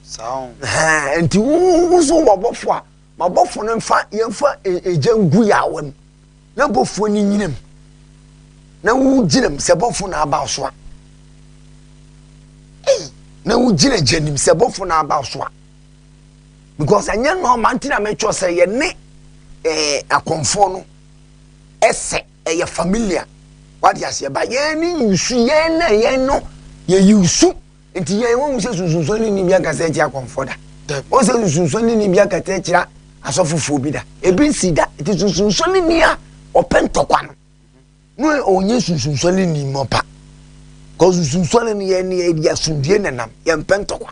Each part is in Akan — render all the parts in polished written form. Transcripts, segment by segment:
Saa. Ɛhɛn, nti wo so wɔ bɔfo a, ma bɔfo no mfa yɛmfa egya ngu yaawa mu na bɔfoɔ no nyina mu na wogyina mu sɛ bɔfo na aba so a. Ei, na wogyina gya nim sɛ bɔfo na aba so a. Because ɛnyɛ nɔɔma nti na metwerɛ sɛ yɛne eh, akɔmfoɔ no ɛsɛ ɛyɛ familiar. Wate aseɛ ba yɛn ne yusu yɛn na yɛn no yɛ yusu. Nti yɛn wɔn sɛ sunsunsuan ne ni bi akasa akyia akɔmfoɔ da. Wɔn sɛ sunsunsuan ne ni bi akasa akyia asɔfofoɔ bi da. Ebi nsi da. Nti sunsunsuan ne ni a ɔpɛ ntɔkwa no. No ɔnyɛ sunsunsuan ne ni mɔpa. Kɔ sunsunsuan ne ni yɛn ne yɛ asomdue na nam yɛn mpɛ ntɔkwa.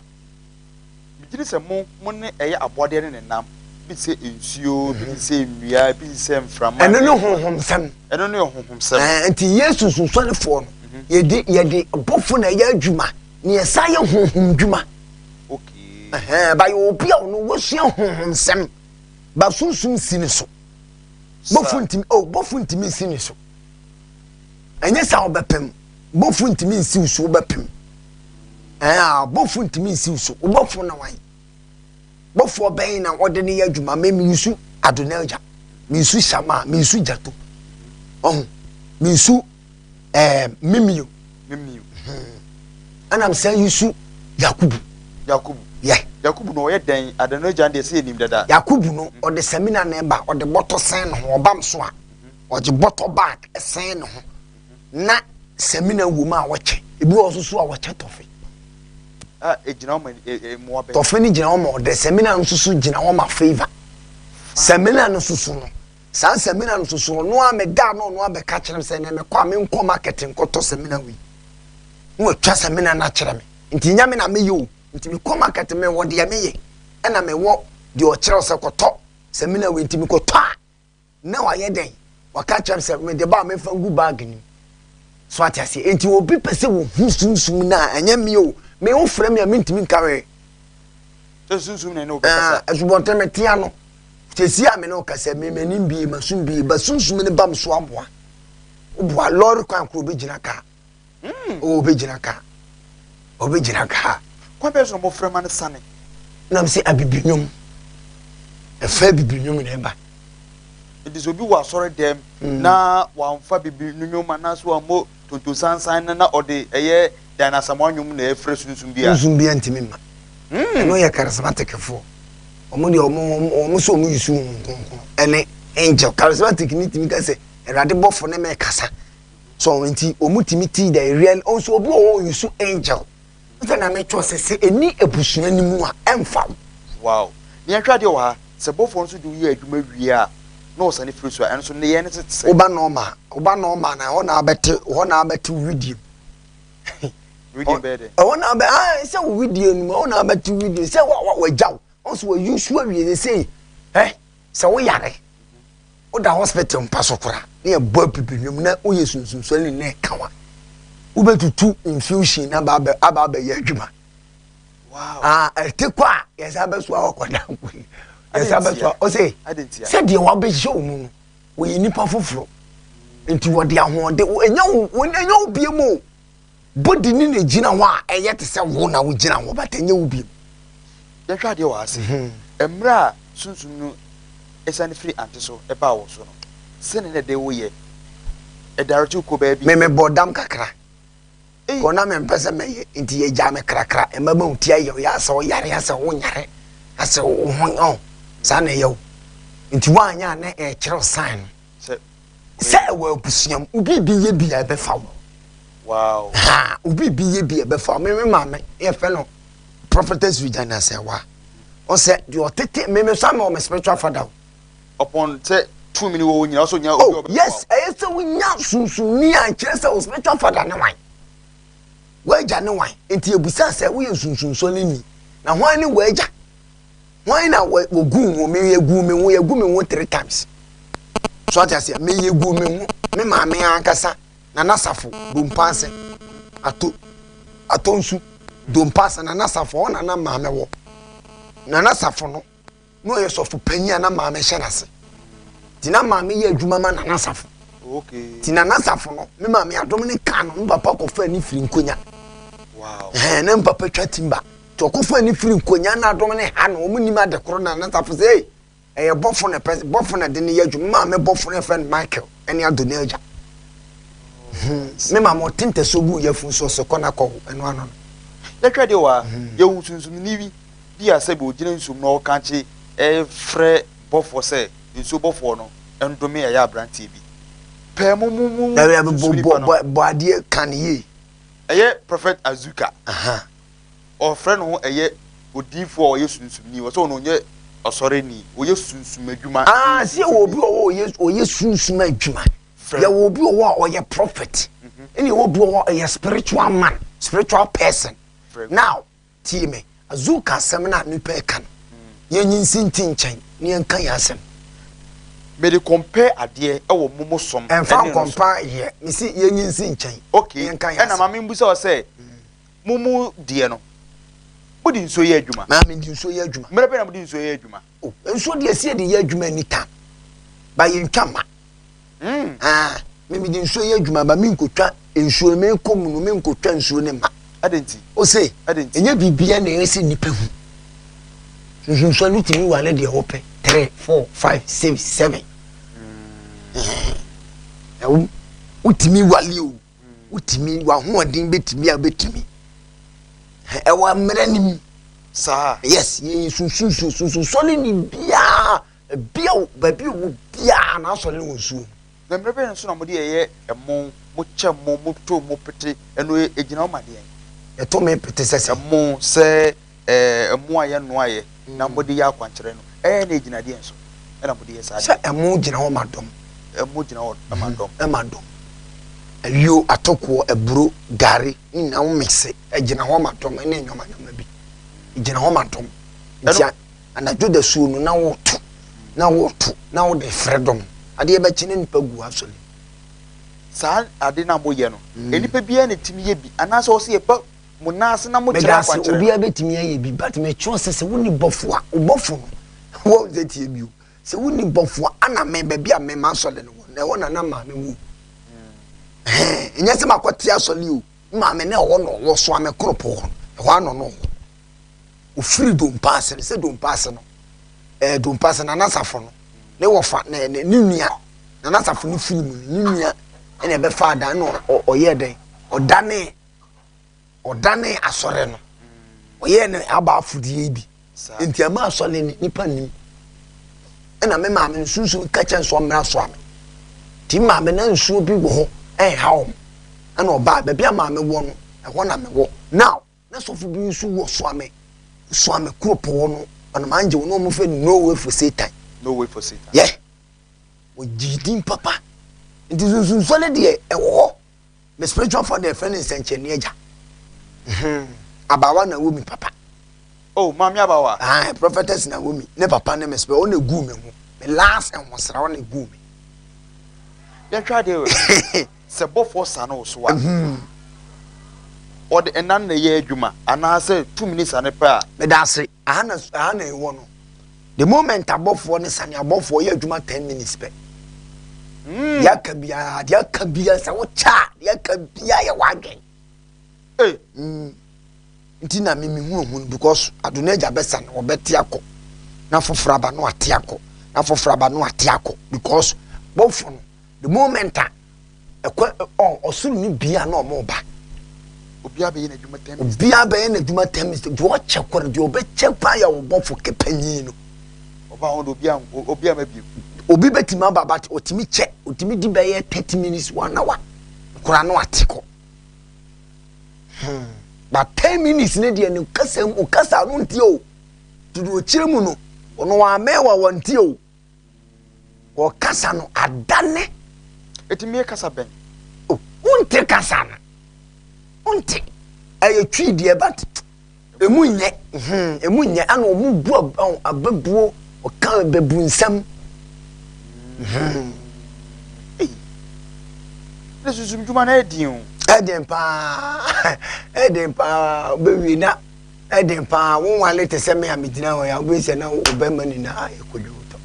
Megye di sɛ mo mo ne ɛyɛ abɔdeɛ ne ne nam, bi te sɛ nsuo, bi te sɛ nnua, bi te sɛ mframa. Ɛno ne honhomsɛm. Ɛno ne honhomsɛm. Ɛɛ nti Yesu sunsuanefoɔ no, yɛde yɛde bɔfo na ɛyɛ adwuma, na yɛsan yɛ honhom dwuma. Okay. Ɛhɛn, ba yɛ obi a ɔno wasua honhomsɛm, ba sunsum si ne so. Bɔfo ntumi, oh, bɔfo ntumi nsi ne so. Ɛnyɛ sɛ ɔbɛpem, bɔfo ntumi nsi so wobɛpem. Ɛɛ bɔfo ntumi nsi so, wobɔfo na wan. Bɔfoɔ bɛn na ɔde ne yɛ adwuma? Me meyusu Adonelja, meyusu Shama, meyusu Jato. Ɔho, meyusu ɛɛ Mimio. Mimio. Ɛna mesɛ yusu Yakubu. Yakubu. Yɛ. Yakubu no ɔyɛ dɛn? Adonelja deɛ sɛ yɛnim dada. Yakubu no ɔde samina na ɛba, ɔde bɔtɔ sɛn ne ho, ɔbam so a, ɔgye bɔtɔ bag sɛn ne ho. Na samina wɔ mu a wɔkyɛ. Ebi wɔ so so a wɔkyɛ tɔfe. A egyina hɔ ma mmoa bɛn? Tɔfe no gyina hɔ ma ɔdɛ, samina no nso so gyina hɔ ma favour. Samina no nso so no, saa samina no nso so ɔno a meda na ɔno abɛka kyerɛ me sɛ ɛnɛ mekɔ a menkɔ market nkɔtɔ samina wei. Na watwa samina no akyerɛ me. Nti nyɛ me na meyɛ o. Nti mekɔ market mewɔ deɛ meyɛ ɛna mewɔ deɛ ɔkyerɛ wo sɛ kɔtɔ samina wei nti mekɔtɔ a na wayɛ dɛn? Waka kyerɛ me sɛ mede ba a memfa ngu bag no mu. So ate aseɛ? Enti obi pɛ sɛ wɔhu sunsum no a, ɛnyɛ me o. Me wofrɛ me a mentumi nka hwee. Sɛ sunsum na ɛne wo bɛkasa. Ah, asubɔnten mete ano. Sɛsi a me ne wo kasa me m'anim bie, m'asom bie, ba sunsum no ba me so aboa. Woboa lɔre kwan koro obɛgyina kaa. Mm. Oh, obɛgyina kaa. Obɛgyina kaa. Kwan bɛn so na mmɔfra ma no sane? Nam sɛ abibinwom. Ɛfa abibinwom na ɛba. Nti sɛ obi wɔ asɔre dɛm mm. na wamfa bibinwom anaasɛ wammɔ tontonsansan no na ɔde ɛyɛ Dan Asamoah nnwom na ɛfrɛ sunsum bi a. Sunsum bi ntumi mma. Mm. Ɛno yɛ charismatic foɔ. Wɔn deɛ wɔn wɔn sɛ wɔn yi su wɔn nkonko ɛne angel. Charismatic ni tumi ka sɛ Awurade bɔfo ne mɛ kasa. So nti wɔn tumi ti the real nso obi wɔ hɔ ɔyi so angel sɛ na metwɔ sɛ sɛ ɛni abusua no mu a ɛmfa wo. Wow. Ne yɛnhwɛ adeɛ wɔ ha, sɛ bɔfoɔ nso de wo yɛ adwuma wie a na ɔsane firi so a, ɛno nso nneyɛɛ no te sɛn? Woba normal, woba normal na ɛhɔ na abɛte, hɔ na abɛte wo widie mu. Widie bɛyɛ dɛ? Ɛhɔ na abɛ, ah, sɛ wo widie no mu, ɛhɔ na abɛte wo widie, sɛ wa wa wagya wo, ɔnso wayi so awie sɛ sei, ɛ, sɛ wo yare. Woda hospital mpa so koraa na yɛbɔ apipinwom na woyɛ sunsunsuani na ɛka wa wobɛtutu infusion na aba abɛyɛ adwuma. Ah, ɛte kɔ a yɛsa bɛsoa wakɔda nkoyi yɛsa bɛsoa ɔsɛ sɛdeɛ wabɛhyɛ wo mu no wɔyɛ nipa foforɔ nti wɔde ahoɔden ɛnyɛ wo ɛnyɛ wo bie mu o. Body no na egyina hɔ a ɛyɛ te sɛ wo na wogyina hɔ but ɛnyɛ wo bio. Yɛnhwɛ adeɛ wɔ ha sei, mmerɛ a Sunsum no siane firi Ante so baa wo so no, sɛdeɛ na ɛde wo yɛ? Ɛdirect wo kɔ baabi? Me mebɔɔ dam kakra, kɔ na mempɛ sɛ mɛyɛ nti yɛgyaa me krakra, ɛma wo ti ayɛ wo ya asɛ woyare asɛ wonyare asɛ wo ho ɔn saa na ɛyɛ wo nti woanyɛ a na ɛkyerɛ wo sign no. Sɛ Sɛ ɛwɔ abusua mu, obi bi yɛ bi a ɛbɛfa wo. Wow. Ha, obi bi yɛ bi a ɛbɛfa wo. Me me maame, yɛfrɛ no Prophetess Regina Sɛwa. Ɔsɛ deɛ ɔtete me me so ama ɔme spiritual father o. Ɔpɔn sɛ tumi ni wɔ wo nyina ɔsɛ onya obi Oh, yes, ɛyɛ sɛ wonya sunsumni a nkyerɛ sɛ wo spiritual father ne wan. W'agya ne wan. Nti ebusa sɛ woyɛ nsunsunsɔre ni. Na hwan ne w'agya? Hwan na wɔguu ho? Me yɛguu me ho, yɛgu me ho 3 times. So ate aseɛ, me yɛguu me ho, me maame ankasa, Nana Safo, Dompa ase, ato, atɔ nsu, Dompa ase, Nana Safo, ɔhɔ na na maame wɔ. Nana Safo no, na ɔyɛ sɔfo panyin a na maame hyɛ n'ase. Nti na maame yɛ adwuma ma Nana Safo. Okay. Nti Nana Safo no, me maame adom ne ka no, me papa kɔfaa ne firi Nkonya. Wow. Ɛhɛn, na me papa twa timba. Nti ɔkɔfa ne firi nkonya na adɔm ne ha no wɔn nim ade koro na Nana Safo sɛ ei ɛyɛ bɔfo na ɛpɛ bɔfo na de ne yɛ adwuma maame bɔfo no yɛfrɛ no Michael ɛne Adonija. Hmm, me maame ɔte ntasuo gu yɛfu nso ɔsɛ kɔ na kɔ ɛno ano no. Yɛhwɛ deɛ wɔ ha yɛhu sunsumni bi bi a sɛbi ɔgyina nsuom na ɔkankye ɛfrɛ bɔfoɔ sɛ nsuo bɔfoɔ no ndome ɛyɛ aberanteɛ bi pɛɛ mo mo mo sunsum nipa no. Bɔ adeɛ ka ne yie. Ɛyɛ Prophet Azuka. Ɔfrɛ ne ho ɛyɛ odiifoɔ a ɔyɛ sunsumni. Ɔsɛ ɔno ɔnyɛ ɔsɔreni. Ɔyɛ sunsum adwuma. Ah, sɛ yɛwɔ obi wɔ hɔ ɔyɛ ɔyɛ sunsum adwuma. Yɛwɔ obi wɔ hɔ a ɔyɛ prophet. Ɛna yɛwɔ obi wɔ hɔ a ɔyɛ spiritual man, spiritual person. Now, Tie me, Azuka asɛm no a nnipa reka no, yɛnyi nsi nti nkyɛn na yɛnka yɛn asɛm. Mede compare adeɛ wɔ mo mo som ɛne no so. Ɛmfa nkɔmpa yɛ, mese yɛnyi nsi nkyɛn na yɛnka yɛn asɛm. Okay, ɛna ma menbusa wo sɛ, mo mo deɛ no, mode nsuo yɛ adwuma? Maa mede nsuo yɛ adwuma. Mmerɛ bɛn na mode nsuo yɛ adwuma? Oh, nsuo deɛ ɛsɛ yɛde yɛ adwuma anytime, but yɛntwa mma. Mm. Ah, me mede nsuo yɛ adwuma ba menkotwa nsuo no mekɔ mu no menkotwa nsuo no ma. Adɛn nti? Ose, ɛnyɛ biribia na ɛyɛ sɛ nnipa hu. Nsunsuan no tumi wale deɛ wopɛ. 3, 4, 5, 6, 7. Mm. Wotumi wale o. Wotumi, w'ahoɔden bɛtumi a wobɛtumi. Ɛwɔ mmerɛ no mu. Saa. Yes, yɛn sunsunsuo sunsunsuo no ni biara. Baabi a baabi a ɔwɔ biara n'asɔre no wɔ nsuo mu. Na mmerɛ bɛn nso na mode yɛyɛ ɛmo, mokyɛ mo, moto mo pete, ɛno ɛgyina hɔ ma deɛn? Yɛto me pete sɛ sɛn? Ɛmo, sɛ ɛmo a yɛnnoaeɛ na mode yɛ akwankyerɛ no, ɛyɛ na ɛgyina deɛn so ɛna mode yɛ saa adeɛ? Sɛ ɛmo gyina hɔ ma dɔm. Ɛmo gyina hɔ ma dɔm. Ɛma dɔm. Ayuo, atokoɔ, aburo, gari, ne nyinaa wo mixe, ɛgyina hɔ ma dɔm ɛne nneɛma nneɛma bi. Ɛgyina hɔ ma dɔm. Nti Anadwo dasuo no na woto, na woto, na wode frɛ dɔm. Adeɛ bɛkye na nnipa gu w'asɔre mu. Saa ade no a moyɛ no, nnipa biara na ɛtumi yɛ bi anaasɛ ɔsɛ yɛba mo nan ase na mokyerɛ Medase, akwankyerɛ no? obiara bɛtumi ayɛ bi, but mekyerɛ sɛ sɛ wonni bɔfo a, wo bɔfo no, wɔn sɛ tie mi o, sɛ wonni bɔfo a, ana me, baabi a me m'asɔre no wɔ no, ɛhɔ na na maame wɔ. Ɛhɛn, ɛnyɛ sɛ makɔte asɔre o, maame na ɛhɔ na ɔwɔ, soa me koropɔ hɔ no, ɛhɔ ara na ɔno ɔwɔ. Ofiri Dompa ase no, sɛ Dompa ase no, ɛɛ Dompa ase Nana Safo no, ne wɔfa ne ne ne nua Nana Safo no firi mu no, ne nua ɛna ɛbɛfa adan na ɔyɛɛ dɛn ɔdane ɔdane asɔre no ɔyɛɛ no aba afodie bi nti ɛma asɔre no nipa nim ɛna me maame no sunsun ka kyɛn so ɔmmra so ame ti maame na nsuo bi wɔ hɔ ɛnha wɔn ɛna ɔbaa baabi a maame wɔ no ɛhɔ na mewɔ now. Na sɔfo bi nso wɔ Suame, Suame kuropɔn no, ɔnam angye wɔn a wɔfrɛ no No Way for Satan. No Way for Satan. Yɛ. Wɔgye din papa. Nti sunsunsɔ no deɛ ɛwɔ hɔ. Me spiritual father yɛfrɛ no nsɛnkyerɛnne agya. Hmm. Abawa na wɔ mi papa. Oh, maame abawa. Ah, prophetess na wɔ mi. Ne papa ne me spiritual, ɔna egu me ho. Me last nwosra ɔna egu me. Yɛhwɛ adeɛ wɔ. Sɛ bɔfoɔ sane wo so a, ɔde nna no na ɛyɛ adwuma anaasɛ tumi no sane pɛ a? Meda ase. Aha na aha na ɛwɔ no. The moment abɔfoɔ no sane, abɔfoɔ yɛ adwuma ten minutes pɛ. Hmm. Deɛ aka biara, deɛ aka biara sɛ wokyɛ a, deɛ aka biara yɛ w'adwen. Hey. Mm. Nti na me mehu ohun because Adonai bɛsane wɔbɛte akɔ na foforɔ aba no ate akɔ na foforɔ aba no ate akɔ because bɔfoɔ no The moment a ɛkɔ ɔ ɔsoro ni bia na ɔmo ba. Obiara bɛyɛ n'adwuma ten minutes. Obiara bɛyɛ n'adwuma ten minutes. Deɛ ɔkyɛ kɔ no deɛ ɔbɛkyɛ paa yɛ ɔbɔfo kɛpanyin no. Ɔba ho de obiara obiara ma bio. Obi bɛtumi aba but ɔtumi kyɛ ɔtumi di bɛyɛ 30 minutes one hour koraa na wate kɔ. Hmm. But 10 minutes ne deɛ ne kasa mu kasa no ntie o. Deɛ ɔkyerɛ mu no ɔno wamɛn wa wɔntie o. Wɔkasa no adane. Ɛtumi yɛ kasa bɛn? Oh, wonte kasa no. Wonte. Ɛyɛ twi deɛ but emu nyɛ. Hmm, emu nyɛ. Ɛna wɔn bu ababuo, ɔka bɛbu nsɛm. Hmm. Ei. Ne sunsum dwuma no ɛyɛ o. Ɛden paa. Ɛden paa. Wobɛwie na Ɛden paa, wo nwale te sɛ me a megyina hɔ yi a, wobɛhu sɛ na wo bɛma nyinaa yɛ kodwowtɔ.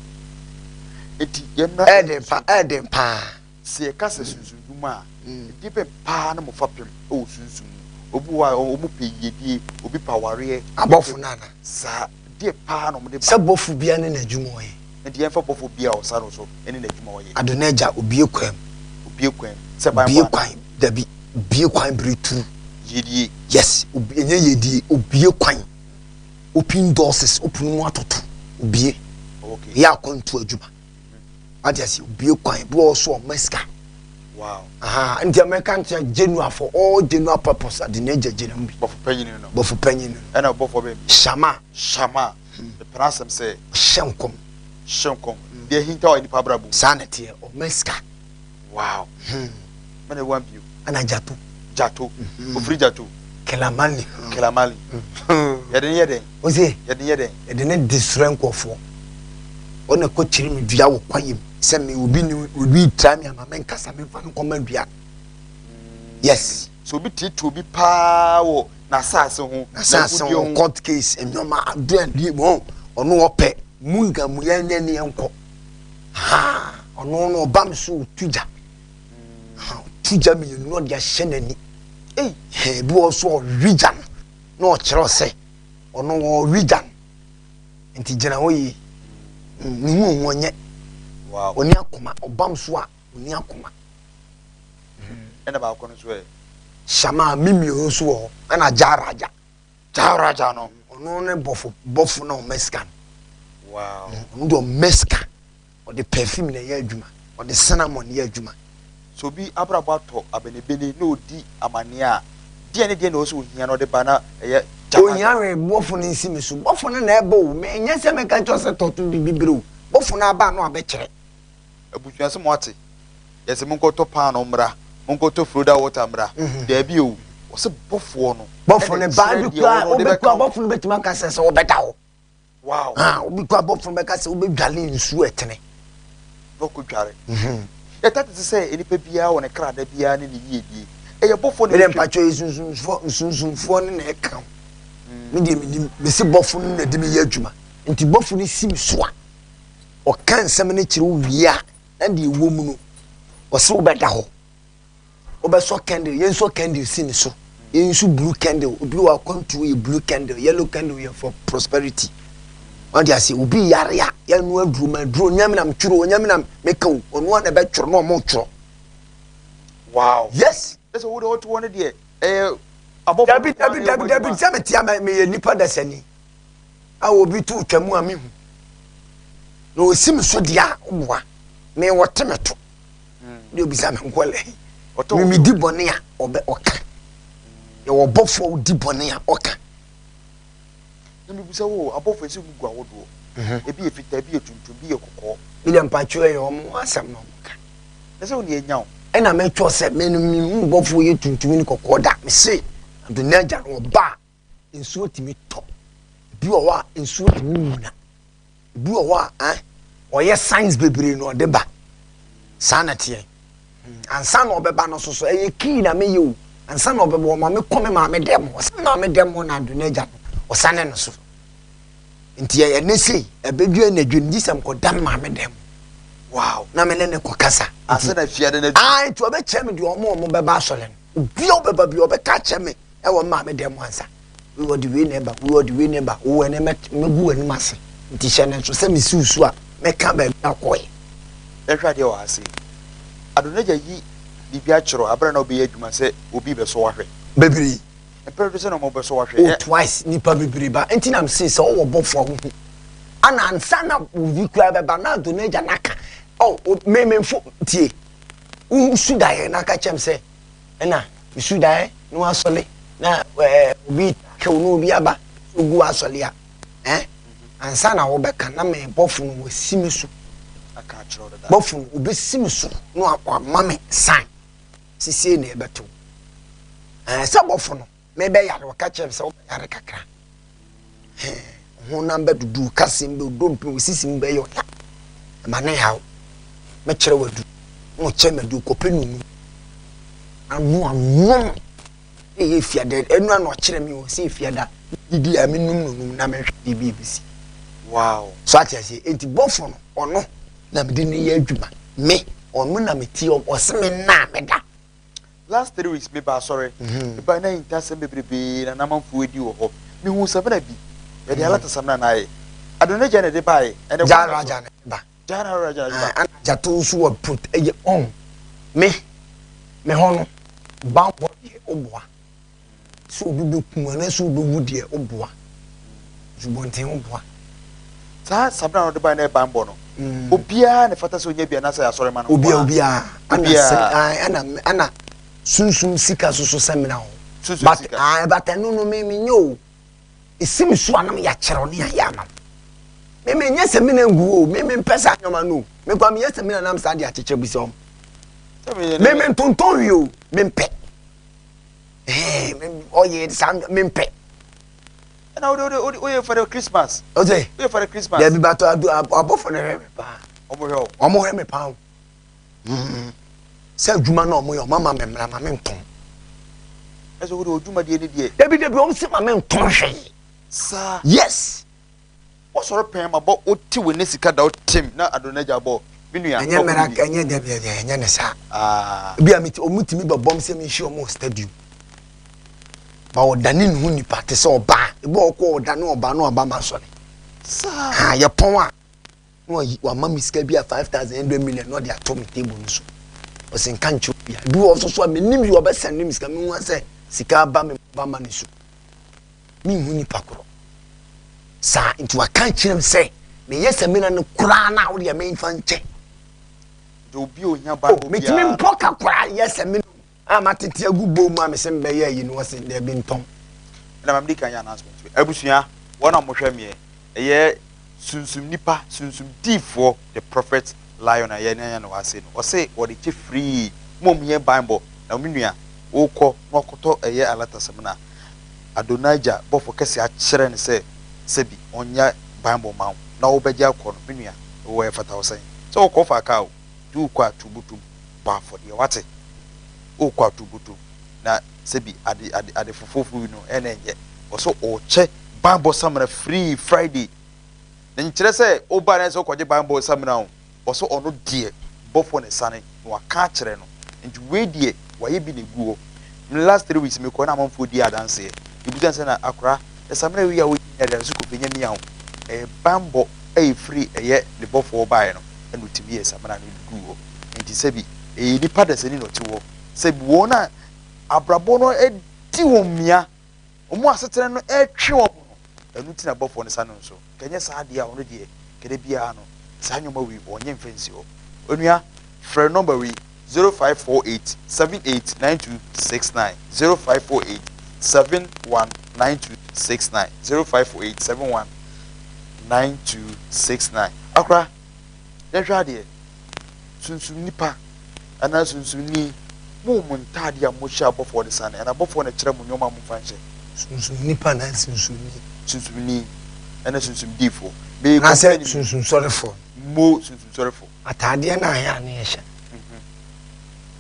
Enti yɛmmra Ɛden pa, ɛden paa. Sɛ yɛka sɛ sunsum dwuma a, ɛdeɛ bɛn paa na mo fapem wɔ sunsum mu? Obi wɔ hɔ a wɔn pɛ yiedie, obi pɛ awareɛ. Abɔfo no ana? Saa deɛ paa na wɔde ba. Sɛ bɔfo biara ne n'adwuma ɔyɛ. Nti yɛmfa bɔfo biara a ɔsa no so ne n'adwuma ɔyɛ. Adonagya obue kwan mu. Obue kwan mu. Sɛ ban bɔ Obue anaa? kwan, dabi, obue kwan bere turu. Yiedie. Yes, obi, ɛnyɛ yiedie, obue kwan. Open doors, opono mu atoto, obue. Okay. Ɛyɛ akwantu adwuma. Wate ase, obue kwan, bi wɔ hɔ so ɔma sika. Wow. Aha, nti mɛka nkyerɛ general for all general purpose, Adonagya gyina mu bi. Bɔfo panyin no. Bɔfo panyin no. Ɛna bɔfo bɛn bi? Shama. Shama. Mepɛ n'asɛm sɛ. Ɔhyɛ nkɔm. Hyɛ nkɔm. Deɛ ahinta wɔ nipa abrabɔ mu. Saa na ɛteɛ, ɔma sika. Wow. Mɛna ewa bio. Ɛna Gyato. Gyato. Ofiri Gyato. Kelamali. Kelamali. Yɛde ne yɛ dɛn? Ose. Yɛde ne yɛ dɛn? Yɛde ne de srɛ nkurɔfoɔ. Ɔna kɔ kyerɛ me dua wɔ kwaeɛ mu sɛ me obi ne obi tra me ama me nkasa me nfa no nkɔma dua. Yes. So obi tietie obi paa wɔ n'asaase ho. N'asaase ho court case nneɛma adeɛ adeɛ mu ɔno ɔpɛ mu nka mu yɛn nyɛ ne yɛn kɔ. Ha ɔno no ɔba me so otu gya. Ha otu gya mmienu na ɔde ahyɛ n'ani. Ei. Ebi wɔ so ɔwe gya no na ɔkyerɛ sɛ ɔno ɔwe gya no. Nti gyina hɔ yie. Ne ho ohu ɔnyɛ. Wow. Ɔni akoma ɔbam so a ɔni akoma. Ɛna baako no nso ɛ. Shama mimi nso wɔ hɔ ɛna Jaraja. Jaraja no. Ɔno ne bɔfo bɔfo na ɔma sika no. Wow. Ɔno de ɔma sika. Ɔde perfume na ɛyɛ adwuma. Ɔde cinnamon yɛ adwuma. So obi abrabɔ atɔ abenebene na odi amaneɛ a, deɛ ne deɛ na ɔsɛ ohia na ɔde ba na ɛyɛ Jaraja. Ohia hwee bɔfo no nsi mi so. Bɔfo no na ɛbɔ o. Mɛ nyɛ sɛ mɛka kyerɛ sɛ tɔto bibi bere o. Bɔfo no aba no abɛkyerɛ. Abusua sɛ mo ate yɛsɛ monkɔtɔ paano mmra monkɔtɔ Florida water mmra daabi o wɔsɛ bɔfoɔ no Bɔfo no baa bi kura obi kura bɔfo no bɛtumi aka sɛ sɛ wɔbɛda hɔ. Wow. Ah, obi kura bɔfo no bɛka sɛ wobɛdwale nsuo ɛtene. Lɔkɔ dware. Yɛta tete sɛ nipa biara wɔ ne krada biara ne ne yiedie. Ɛyɛ bɔfoɔ na ɛtwa. Mede mpatwɔ yi sunsumfoɔ nsunsumfoɔ no na ɛka ho. Me deɛ menim mesi bɔfo no na ɛde me yɛ adwuma. Nti bɔfo no si me so a ɔka nsɛm no kyerɛ wo wie a na deɛ ɛwɔ mu no ɔsɛ wobɛda hɔ wobɛsɔ candle yɛnsɔ candle si ne so yɛnsu blue candle obi wɔ akwantuo yɛ blue candle yellow candle yɛ for prosperity wɔn de ase obi yare a yɛnu aduro ma aduro nyame nam twerɛ onyame nam meka o ɔno a na ɛbɛtwerɛ na ɔmo twerɛ. Wow. Yes. Ɛsɛ wo de ɔte hɔ no deɛ ɛyɛ abɔfo. Dabi dabi dabi dabi sɛ mete a meyɛ nipa dasani a obi to twa mu a mehu na osi me so deɛ a ɔboa me wɔte me to deɛ obisa me nkɔlɛ me medi bɔne a ɔbɛ ɔka yɛwɔ bɔfoɔ a odi bɔne a ɔka. Na mebisa wo abɔfoɔ ɛsɛ mu gu ahodoɔ ebi yɛ fitaa ebi yɛ tuntum ebi yɛ kɔkɔɔ. Mi deɛ mpatwo yɛ ɔmo asɛm na ɔmo ka. Ɛsɛ wo deɛ nya o. Ɛna mɛtwɔ sɛ me no mehu bɔfoɔ yɛ tuntum ne kɔkɔɔ da mese Adonai-Agya no ɔba a nsuo tumi tɔ ebi wɔ hɔ a nsuo tumi nwuna ebi wɔ hɔ a eh, ɔyɛ signs bebree na ɔde ba saa na teɛ ansa na ɔbɛba no so so ɛyɛ kii na meyɛ o ansa na ɔbɛba ɔma me kɔ me maame dɛm hɔ sɛ maame dɛm hɔ na Adonai-Agya no ɔsane no so nti ɛyɛ ne sei ɛbɛdwa anadwo no gye sɛ mekɔda me maame dɛm. Wow. Na me ne ne kɔ kasa. Ase na fia de na. Ah, nti ɔbɛkyerɛ me deɛ ɔmo ɔmo bɛba asɔre no. Obi a ɔbɛba bi ɔbɛka akyerɛ me ɛwɔ me maame dɛm ansa. Wei ɔde wei na ɛba, wei ɔde wei na ɛba. Wo ɛnɛ mɛ mɛgu w'anim ase. Nti hyɛ ne nso sɛ mesi wo so a mɛka baabi akɔɛ. Yɛnhwɛ adeɛ wɔ ha sei. Adonagya yi biribi akyerɛ wo abere na wobɛyɛ adwuma sɛ obi bɛsɔ wahwɛ. Bebree. Mpɛn dodo sɛ na ɔmo bɛsɔ wahwɛ. Oh twice nipa bebree ba nti na mese sɛ ɔwɔ bɔfo a wohu ana ansa na obi kura bɛba na Adonagya n'aka oh me me mfo tie wo su daeɛ na aka kyɛm sɛ ɛna su daeɛ na wasɔle na ɛɛ obi kew na obi aba ogu asɔle a ɛn ansa na wɔbɛka na me bɔfo no wɔsi me so bɔfo no obɛsi me so na wama me sign sisie na ɛbɛto ɛɛ sɛ bɔfo no mebɛyare ɔka kyerɛ me sɛ wobɛyare kakra honam bɛdudu kasɛm bɛ dompe wo sisi mu bɛyɛ ɔya ɛma ne haw mɛkyerɛ wadu na ɔkyerɛ madu kɔpɛ nunu ano anom ɛyɛ fiada ɛnu ano ɔkyerɛ mi wɔ sɛ fiada didi a menum nunum na mehwɛ biribi ebisi. Wow. So ate aseɛ enti bɔfo no ɔno na mede ne yɛ adwuma me ɔno na metie ɔse me nna a meda. Last 3 weeks meba asɔre, meba na ntasɛm bebrebee na namanfoɔ adi wɔ hɔ. Mehu samina bi, yɛde alata samina na ayɛ. Adonagya na ɛde baeɛ. Ɛnɛ kwan na so. Raja na ɛba. Jara Raja na ɛde ba. Ana gyato nso wɔ prot ɛyɛ ɔn me hɔ no, banbɔ deɛ, woboa sɛ obi bɛku anaa sɛ wobɛwu deɛ, woboa subɔnten, woboa. Saa samina na ɔde baeɛ na ɛban bɔ no. Obiara ne fata sɛ onya bi anaasɛ asɔre ma no obia nko ara? Obiara ana. Obiara. Sɛ ana sunsum sika soso sɛ mena hɔ. Sunsum but sika. Ah, but ɛno no me menyɛ o, esi mi so anam yɛakyerɛw ne yɛayɛ ama me. Menyɛ sɛ mina ngu o, me mempɛ saa nneɛma no o. Me kwa meyɛ sɛ mina nam saa de akyekyɛ bi sɛ ɔm Sɛ meyɛ me mentontɔn wie o, mempɛ. Ɛɛ, ɔyɛ saa, mempɛ. Ɛna wode woyɛ for the Christmas. Ɔsɛ Woyɛ for the Christmas. Dabi, bato ado abɔfo no hwɛ me paa. Ɔmo hwɛ wo. Ɔmo hwɛ me paa o. Sɛ adwuma no ɔmo yɛ, ɔmo ama me mmara ma me ntɔn. Ɛsɛ wode odwumadie ne deɛ. Dabi, dabi, ɔmo sɛ ma me ntɔn hwee. Saa. Yes. Wɔsɔre pɛn ma bɔ wote wo ne sika da wotem na Adonagya bɔ me nua. Ɛnyɛ mmara, ɛnyɛ, dabi, ɛnyɛ, ɛnyɛ ne saa. Ah. Ebi a mi ti ɔmo tumi bɛ bɔm sɛ mi nhyia ɔmo wɔ stadium ba, ɔdane ne ho nipa te sɛ ɔbaa, ebi a ɔkɔ ɔdane ɔbaa na ɔba ma sɔre. Saa. Ha yɛ pɔn a na wayi wama mi sika bi a 5,100 million na ɔde ato mi table no so, ɔsɛ nka nkyɛn obi a ebi wɔ nso so a mi nim yi, ɔbɛsɛn ne mi sika, mi hu sɛ sika aba mi ba ma ne so, mi hu nipa korɔ saa. Nti waka kyerɛ mi sɛ meyɛ sɛmina no koraa na awo deɛ mɛnfa nkyɛn. Nti obi a ohia ba o metumi mpɔ ka koraa yɛ sɛmina a matete agu bowl mu a mesɛ mbɛyɛ ayi no, wɔsɛ dɛbi, ntɔn. Ɛna maame di kan yɛ announcement bi. Abusua, wɔn a wɔhwɛ meɛ, ɛyɛ sunsum nipa, sunsum diifoɔ, the Prophet Lion a yɛn yɛn no wɔ ase no, ɔse wɔde kyɛ free mo a mo yɛ banbɔ. Na me nua, wokɔ na wakɔtɔ ɛyɛ alata samina, Adonagya bɔfo kɛse akyerɛ no sɛ sɛbi ɔnyɛ banbɔ ma wo na wobɛgye akɔ no, me nua, wɔ ɛfata wo sɛn sɛ wokɔ fa kaa o, nti wokɔ a tubutum bɔ afɔdeɛ wate, wokɔ a tubutum na sɛbi ade ade ade fofofo yi no ɛna ɛnyɛ. Ɔsɛ ɔkyɛ banbɔ samina free Friday na nkyerɛ sɛ woba na sɛ wokɔgye banbɔ samina o. Ɔsɛ ɔno deɛ bɔfoɔ ne sane na waka akyerɛ no, nti wei deɛ wayɛ bi na egu hɔ. Me last 3 weeks mekɔ na amanfoɔ di adanseɛ, ebusa sɛ na akora na samina wei a woyi ne adeɛ so kɔfɛ nyɛ mia o, ɛyɛ banbɔ ɛyɛ free, ɛyɛ ne bɔfoɔ baeɛ no ɛna otumi yɛ samina no gu hɔ. Nti sɛbi ɛyɛ nipa dasani na ɔte hɔ, sɛbi wɔn a abrabɔ no adi wɔn mia, wɔn asetena no ɛtwe wɔn no, ɛno ti na bɔfoɔ no sa no nso kɛnyɛ saa adeɛ a ɔno deɛ kɛdɛ biara no saa nneɛma wei ɔnyɛ mfa nsi hɔ. Onua, frɛ number wei: 0548789269, 0548719269, 0548719269. Akora, yɛhwɛ adeɛ, sunsum nipa anaa sunsumni, mo mo ntaadeɛ a mohyɛ abɔfoɔ de sane anaa abɔfoɔ na kyerɛ mo nneɛma a momfa nhyɛ? Sunsum nipa na sunsumni? Sunsumni ɛna sunsum diifoɔ. Na sɛ sunsum sɔrefoɔ. Mo sunsum sɔrefoɔ. Ataadeɛ no a ɛyɛ a ne yɛhyɛ,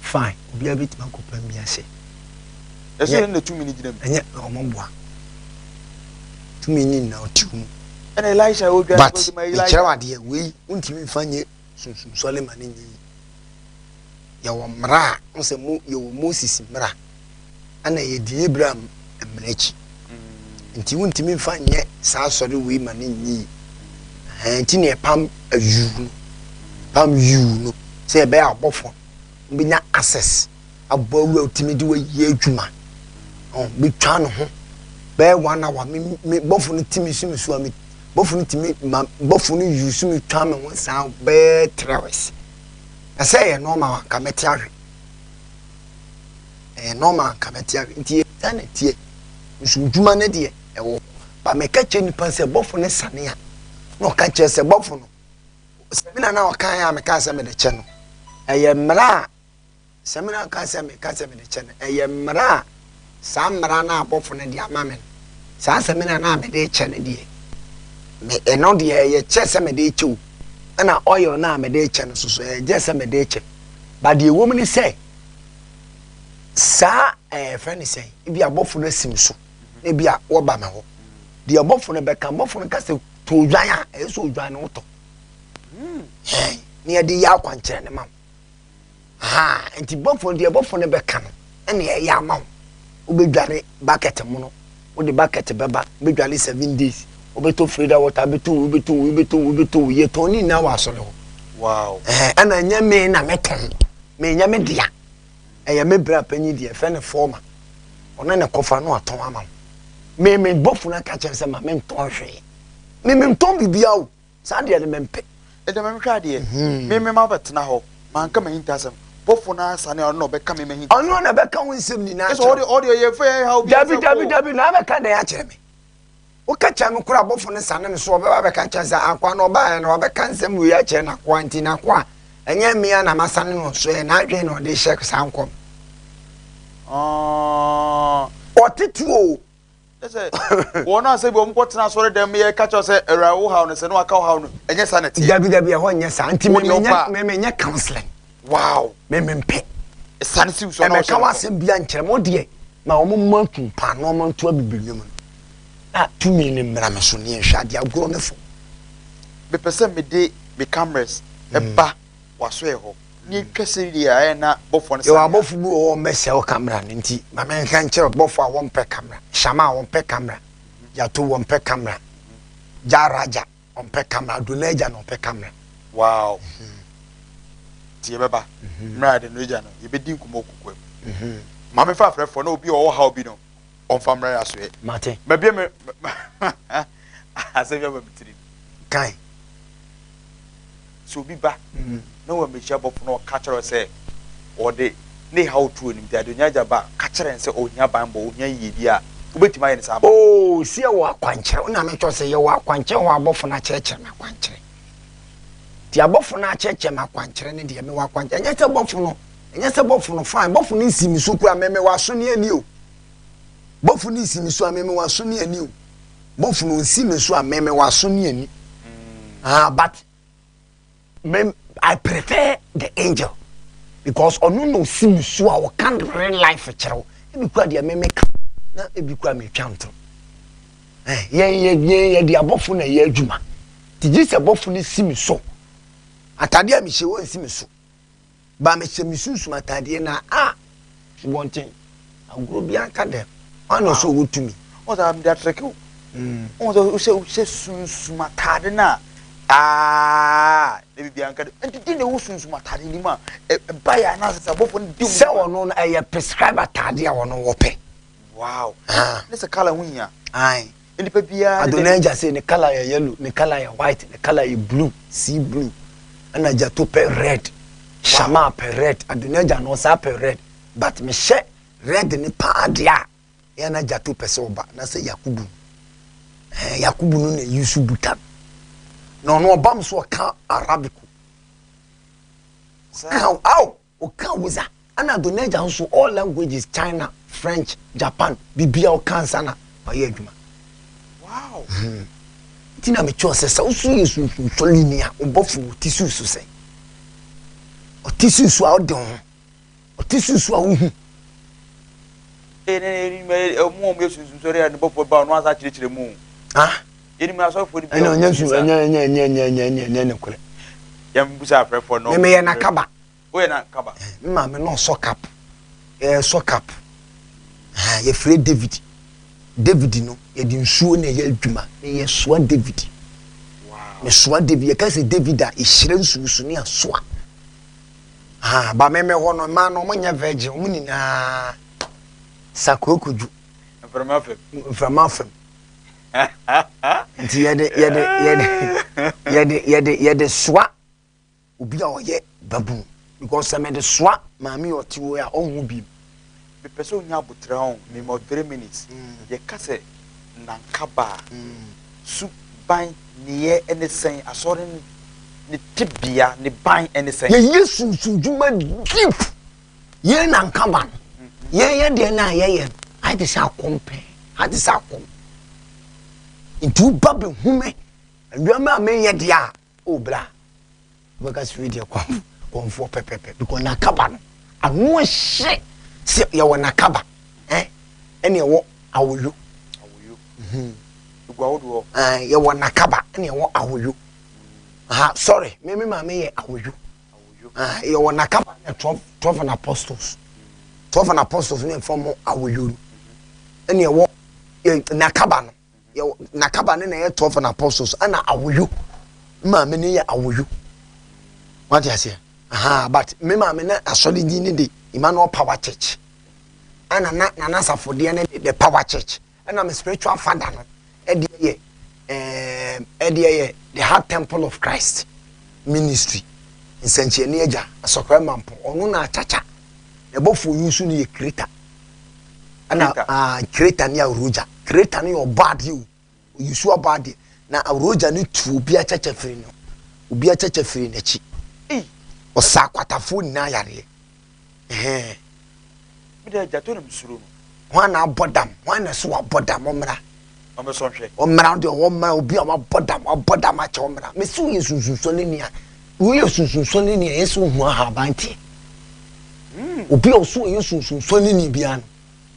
fine, obiara bɛtumi akɔpam bi ahyɛ. Ɛsɛ ne na tumi no gyina mu. Ɛnyɛ ɔmo boa, tumi ni na ɔte mu. Ɛna Elisha odwa. But mekyerɛ wo adeɛ wei, wontumi mfa nyɛ sunsum sɔre ma ne nyɛ yi. Yɛwɔ mmara a wo sɛ mo yɛwɔ Moses mmara, ɛna yɛdi Abraham mmara akyi, nti wontumi mfa nyɛ saa sɔre wei ma ne nyɛ yi. Ɛhɛn, nti ne ɛpam ayuu no, pam yuu no sɛ yɛbɛyɛ abɔfo wobɛnya access abɔ awura, wotumi de wayɛ adwuma ɔn bɛtwa ne ho bɛyɛ one hour. Me bɔfo no timi si me so a, me bɔfo no tumi ma bɔfo no use me twa me ho saa bɛyɛ 3 hours. Na sɛ ɛyɛ normal a, nka mɛte ahwɛ. Ɛyɛ normal a, nka mɛte ahwɛ. Nti yɛ na teɛ nso dwuma no deɛ ɛwɔ hɔ ba. Mɛka kyerɛ nipa sɛ bɔfo no sane a, na ɔka kyerɛ sɛ bɔfo no sɛmina na ɔka yɛ a, meka sɛ mede kyɛ no, ɛyɛ mmara a sɛmina ka sɛ meka sɛ mede kyɛ no, ɛyɛ mmara a saa mmara no a abɔfo no de ama me no, saa sɛmina no a mede kyɛ no deɛ, me ɛno deɛ ɛyɛ kyɛ sɛ mede kyɛ o, ɛna oil no a mede kyɛ no soso ɛyɛ gyɛ sɛ mede kyɛ ba. Deɛ ɛwɔ mu ne sɛ saa ɛyɛ fɛ ne sɛn, ebi abɔfo no asim so na ebi a wɔba me hɔ deɛ, abɔfo no bɛka, abɔfo no ka sɛ to odwan a, ɛyɛ sɛ odwan no wotɔ ɛn ne yɛde yɛ akwankyerɛ ne ma wo ha. Nti bɔfo deɛ, bɔfo no bɛka no. Ɛna ɛyɛ ama wo. Wobɛdware bucket mono, wode bucket bɛba, wobɛdware 7 days, wobɛtɔ Freda water, wobɛtɔ wei, wobɛtɔ wei, wobɛtɔ wei, wobɛtɔ wei. Yɛtɔn ne nyinaa wɔ asɔre hɔ. Ɛna ɛnyɛ me na metɔn, menyɛ me dea. Ɛyɛ me bra panyin deɛ, ɛfɛ ne fɔɔma. Ɔno na ɛkɔfa no atɔn ama wo. Me me bɔfo no aka kyerɛ sɛ ma mentɔn hwee. Me mentɔn biribiara o. Saa deɛ no mempɛ. Ɛnna ma mehwɛ adeɛ. Me me ma bɛtena hɔ. Manka m'ahintasɛm. Bɔfo no asane a ɔno na ɔbɛka me m'ahintasɛm. Ɔno na ɛbɛka wo nsɛm nyinaa akyerɛ wo. Ɔde ɔyɛ fɛ yɛn haw bi. Dabi dabi dabi na abɛka dɛn akyerɛ me? Woka kyerɛ me koraa bɔfo no sane me so ɔbɛba abɛka kyerɛ sɛ akoa no ɔbaeɛ no wabɛka nsɛm wei akyerɛ n'akoa nti n'akoa ɛnyɛ me a na masane no so ɛyɛ n'adwene na ɔde hyɛ saa nkɔm. Ɔtete o. Sɛ wɔn a sɛ bi wɔn kɔ tena asɔre dɛm yɛ ka kyerɛ sɛ awura wo haw no sɛ ne waka wo haw no ɛnyɛ saa na ɛteɛ. Dabi dabi ɛhɔ nyɛ saa nti me me nyɛ me me nyɛ counseling. Wow. Me me mpɛ. Sane si so na ɔhyɛ. Ɛmɛka w'asɛm bi ankyerɛ mo deɛ ma wɔn mma ntu paano wɔn nto abibiri nwom no na tumi ne mmra me so ne nhwɛ adeɛ agorɔ ne fo. Mepɛ sɛ mede me cameras ɛba w'asoɛ hɔ. Ne twa sɛdeɛ ayɛ na bɔfoɔ no sane a. Yɛwɔ abɔfo bi wɔ hɔ a wɔmmɛsɛe wo camera no nti ma menka nkyerɛ wo, bɔfo a wɔmpɛ camera, Shama a wɔmpɛ camera, Yato wɔmpɛ camera, Jah Raja ɔmpɛ camera, Adonijah na ɔpɛ camera. Wow. Nti yɛbɛba mmerɛ a Adonijah no yɛbɛdi nkɔmmɔ wɔ kokoam. Ma memfa afrɛfoɔ na obi a ɔwɔ haw bi no ɔmfa mmra yɛn asoɛ. Mate. Mabue me asɛm bi aba me tirim. Kan. Sɛ obi ba na wammehyia bɔfo na ɔka kyerɛ wo sɛ ɔde ne haw to anim nti Adonijah ba a, ka kyerɛ no sɛ ohia banbɔ, ohia yiyedi a, wobɛtumi ayɛ no saa ama no? Oo, sɛ yɛwɔ akwankyerɛ, wo na mekyerɛ wo sɛ yɛwɔ akwankyerɛ hɔ a abɔfo no akyerɛkyerɛ me akwankyerɛ. Nti abɔfo no akyerɛkyerɛ me akwankyerɛ no deɛ, mewɔ akwankyerɛ. Ɛnyɛ sɛ bɔfo no, ɛnyɛ sɛ bɔfo no, fine, bɔfo no nsi me so koraa, me mewɔ aso ne ani o. Bɔfo no nsi me so a, me mewɔ aso ne ani o. Bɔfo no nsi me so a, me mewɔ aso ne ani. Ah, but me I prefer the angel because ɔno na osi me so a ɔka real life kyerɛ wo. Ebi kura deɛ me meka na ebi kura metwa ntoro. Eh, yɛn yɛ yɛn yɛde abɔfo na ɛyɛ adwuma. Ti gye sɛ bɔfo no si me so. Atade a mehyɛ wɔn nsi me so. Ba mehyɛ me sunsum ataadeɛ na a subɔnten agorɔ bi anka dɛm. Ɔno na ɔsɛ ɔwɔ tumi. Wɔn sɛ mede atrɛke wo. Wɔn sɛ wohyɛ wohyɛ sunsum ataade no a aa na biribi anka dɛm. Nti di na ɛwɔ sunsum ataade no mu a ɛba yɛ anaasɛ sɛ abɔfoɔ no di Sɛ ɔno no ɛyɛ prescribe ataade a ɔno wɔpɛ. Wow. Ne sɛ colour ho hia. Ae. Nipa biara ne Adonai say ne colour yɛ yellow, ne colour yɛ white, ne colour yɛ blue, sea blue. Ɛna Gyato pɛ red, Shama pɛ red, Adonai no ɔsaa pɛ red. But mehyɛ red ne paa deɛ a, ɛyɛ na Gyato pɛ sɛ ɔba na sɛ Yakubu. Eh, Yakubu no na yusu buta no. Na ɔno ɔba m so ɔka Arabic. Ɔka, aw! Ɔka Hausa ɛna Adonijah nso all languages China, French, Japan biribiara ɔka ansa na wayɛ adwuma. Wow. Hmm. Nti na mekyerɛ sɛ sɛ woso yɛ sunsun sɔlini a wobɔfo wo ti susu sɛ ɔte susu a ɔde ho ɔte susu a wohu. Ɔmo a ɔmo yɛ sunsun sɔre a ne bɔfo ba ɔno asa kyerɛkyerɛ mu. Ah. Yɛnim asɔrefoɔ no bi a Ɛna ɔnyɛ su ɛnyɛ ɛnyɛ ɛnyɛ ɛnyɛ ɛnyɛ ɛnyɛ ɛnyɛ ne korɛ. Yɛn busa afrɛfoɔ no. Mɛmɛ yɛ nakaba. Woyɛ nakaba. Me maame na ɔsɔ cap. Yɛsɔ cap. Yɛfrɛ David. David no yɛde nsuo na ɛyɛ adwuma. Meyɛ soa David. Mesoa David. Yɛka sɛ David a yɛhyira nsuo so ne asoa. Ba mɛmɛ hɔ no mmaa no wɔn nyɛ virgin wɔn nyinaa sakokodwo. Mframa fam. Mframa fam. Nti yɛde yɛde yɛde yɛde yɛde yɛde soa obi a ɔyɛ babunu because sɛ mede soa maame a ɔte hɔ a ɔnhu bi. Mepɛ sɛ onya aboterɛ ho mema 3 minutes. Yɛka sɛ nankaba a, su ban nneyɛɛ ne sɛn? Asɔre ne tebea ne ban ne sɛn? Yɛyɛ sunsumdwuma deep. Yɛn nankaba no, yɛn yɛ deɛ no a yɛyɛ no ayɛ te sɛ akɔm pɛɛ, ayɛ te sɛ akɔm. Nti woba bɛhu me nneɛma a meyɛ deɛ a, o bra, wobɛka sɛ wei deɛ kɔmfoɔ pɛpɛpɛ because nakaba no ano hye sɛ yɛwɔ nakaba eh, ɛne ɛwɔ awoyo. Awoyo. Egu ahodoɔ. Yɛwɔ nakaba ɛne ɛwɔ awoyo. Aha, sorry, me maame yɛ awoyo. Yɛwɔ nakaba ne 12 and apostles. 12 and Apostles no yɛmfa mo awoyo no ɛne ɛwɔ nakaba no yɛwɔ nakaba no na ɛyɛ 12 and Apostles ɛna awoyo maame no yɛ awoyo wate aseɛ aha but me maame na asɔre din ne de Emmanuel Power Church ɛna na nana asafodeɛ ne de the Power Church ɛna me spiritual father no ɛdeɛ yɛ ɛɛm ɛdeɛ yɛ the Heart Temple of Christ Ministry nsɛnkyerɛnne agya asɔkora mampo ɔno na akyakya na ɛbɔfoɔ yi nso no yɛ kreta ɛna aa kreta ne awurogya kreta no yɛ ɔbɔ adeɛ o oyusu ɔbɔ adeɛ na awurogya no tu obi akyakya firi no obi akyakya firi n'akyi ɔsa akwatafoɔ nyinaa yareɛ ɛhɛn. Me deɛ gyata na mesuro no. Hwan na abɔ dam? Hwan na ɛso wabɔ dam? Ɔmmra. Ɔmmɛsɔ nhwɛ. Ɔmmra deɛ ɔwɔ mmra obi a wabɔ dam wabɔ dam akyɛ ɔmmra. Mesi woyɛ sunsunsɔne ni a woyɛ sunsunsɔne ni a ɛyɛ sɛ wohu ahaban teɛ. Hmm. Obi a ɔso ɔyɛ sunsunsɔne ni biara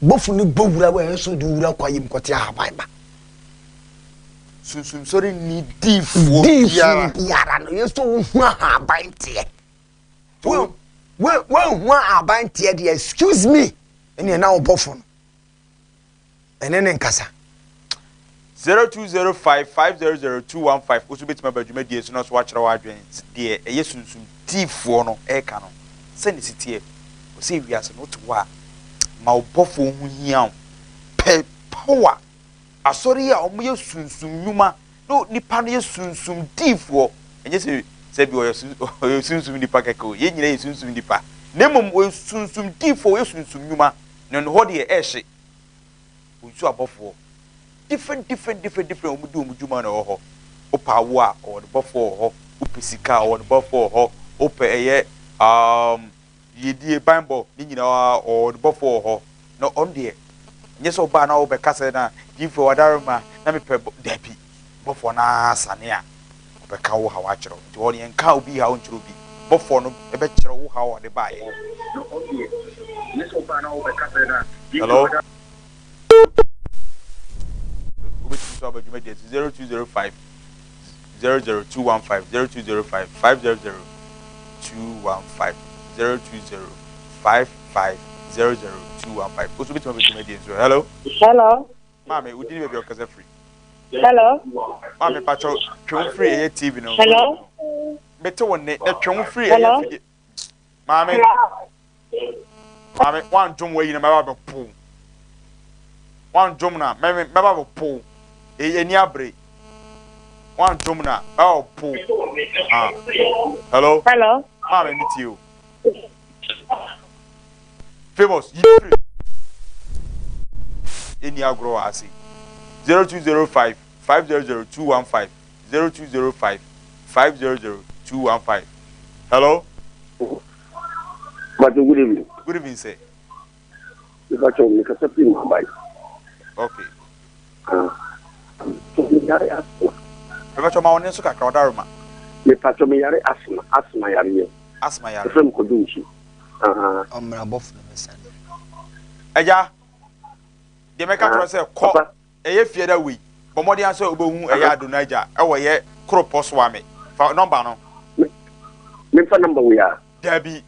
no bɔfo no bɔ wura wɔ ɛyɛ sɛ ɔde wura kwa yam kɔte ahaban ba. Sunsunsɔre ni diifoɔ biara. Diifoɔ biara no ɛyɛ sɛ wohu ahaban teɛ. Woanhu ahaban teɛ deɛ excuse me ɛneɛ na wobɔfo no ɛne ne nkasa. 0205 500 215 wo nso bɛtumi aba dwumadie so na so wakyerɛ w'adwene deɛ ɛyɛ sunsum diifoɔ no ɛreka no sɛ ne si teɛ ɔsɛ wiase no wote hɔ a ma wo bɔfoɔ ho hia wo pɛ power Asɔre yi a wɔyɛ sunsum nnwuma na nipa no yɛ sunsum diifoɔ, ɛnyɛ sɛ sɛ bi ɔyɛ sun ɔyɛ sunsum nipa kɛkɛ o, yɛn nyinaa yɛ sunsum nipa, na mmom ɔyɛ sunsum diifoɔ, ɔyɛ sunsum nnwuma, na ne hɔ deɛ ɛɛhye. Ɔnsu abɔfoɔ different different different different wɔn di wɔn dwuma na ɛwɔ hɔ. Wopɛ awo a, ɔwɔ ne bɔfoɔ wɔ hɔ, wopɛ sika a, ɔwɔ ne bɔfoɔ wɔ hɔ, wopɛ ɛyɛ um, Yiedie, banbɔ, ne nyinaa ɔwɔ ne bɔfoɔ wɔ hɔ, na ɔno deɛ, ɛnyɛ sɛ ɔbaa na ɔbɛka sɛ na diyifoɔ wadaroma na mepɛ bɔ, dabi, bɔfoɔ no ara sane a ɔbɛka wo haw akyerɛ wo, nti hɔ no yɛnka obi haw nkyerɛ obi, bɔfoɔ no bɛkyerɛ wo haw a ɔde baeɛ. Hello? Wobɛtumi nso aba dwumadie so 0205 00215 0205 500 215 0205 500215 wo nso wobɛtumi aba dwumadie nso hello. Hello. Maame, wo din ne baabi a wokasa firi? Hello. Maame, pakyɛw, twe wo firi ɛyɛ TV no. Hello. Mete wo nne na twe wo firi ɛyɛ fidie. Maame, maame, wandwom wayi na mɛba bɛpo. Wandwom na mɛba bɛpo. Ɛni abere. Wandwom na mɛba bɛpo. Ah. Hello. Hello. Maame, mi tie o. Famous, yi firi. Ɛni agorɔ wɔ ase. 0205 500 215. 0205 500 215 hello. Pacho good evening. Good evening sir. Pacho mi kasa fi mu aban. Okay. Ah. Mi yare asma. Pacho ma wɔn nso kakra ɔdaroma. Mi pacho mi yare asma asma yare yɛ. Asma yare. Efra mi kɔdu nsu. Ɔmra bɔfo no bɛsa. Ɛgya deɛ mɛka kyerɛ sɛ kɔ. Ɛyɛ fiada wei. Bɔ mmɔden ara sɛ wobɛhu ɛyɛ Adonijah ɛwɔ yɛ koropɔ Soame. Fa nɔmba no. Me, memfa nɔmba wei a? Daabi.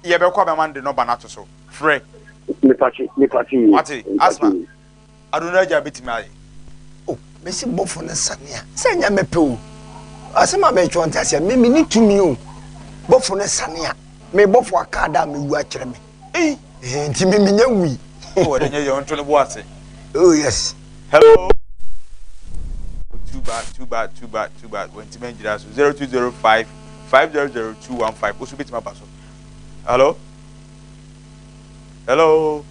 Yɛbɛkɔ a mɛma no de nɔmba no ato so. Frɛ. Mepatwe, mepatwe yie. Wate? Mepatwe Asma, yie. Adonijah bɛtumi ayɛ. Oh, mese bɔfo no sane a, sɛ ɛnyɛ me pɛ o. Asɛm a meretwerɛ nte aseɛ, me menni tumi o. Bɔfo no sane a, me bɔfo aka ada a mewu akyerɛ me. Ei! Eh, nti me menya wui. Oh, ɛde nyɛ yɛ ɔnto ne bo ase. Oh, yes. Hello. Too bad, too bad, too bad, too bad. Wɔntumi angyina so. 0205 500 215. Wosu betumi aba so. Hello. Hello.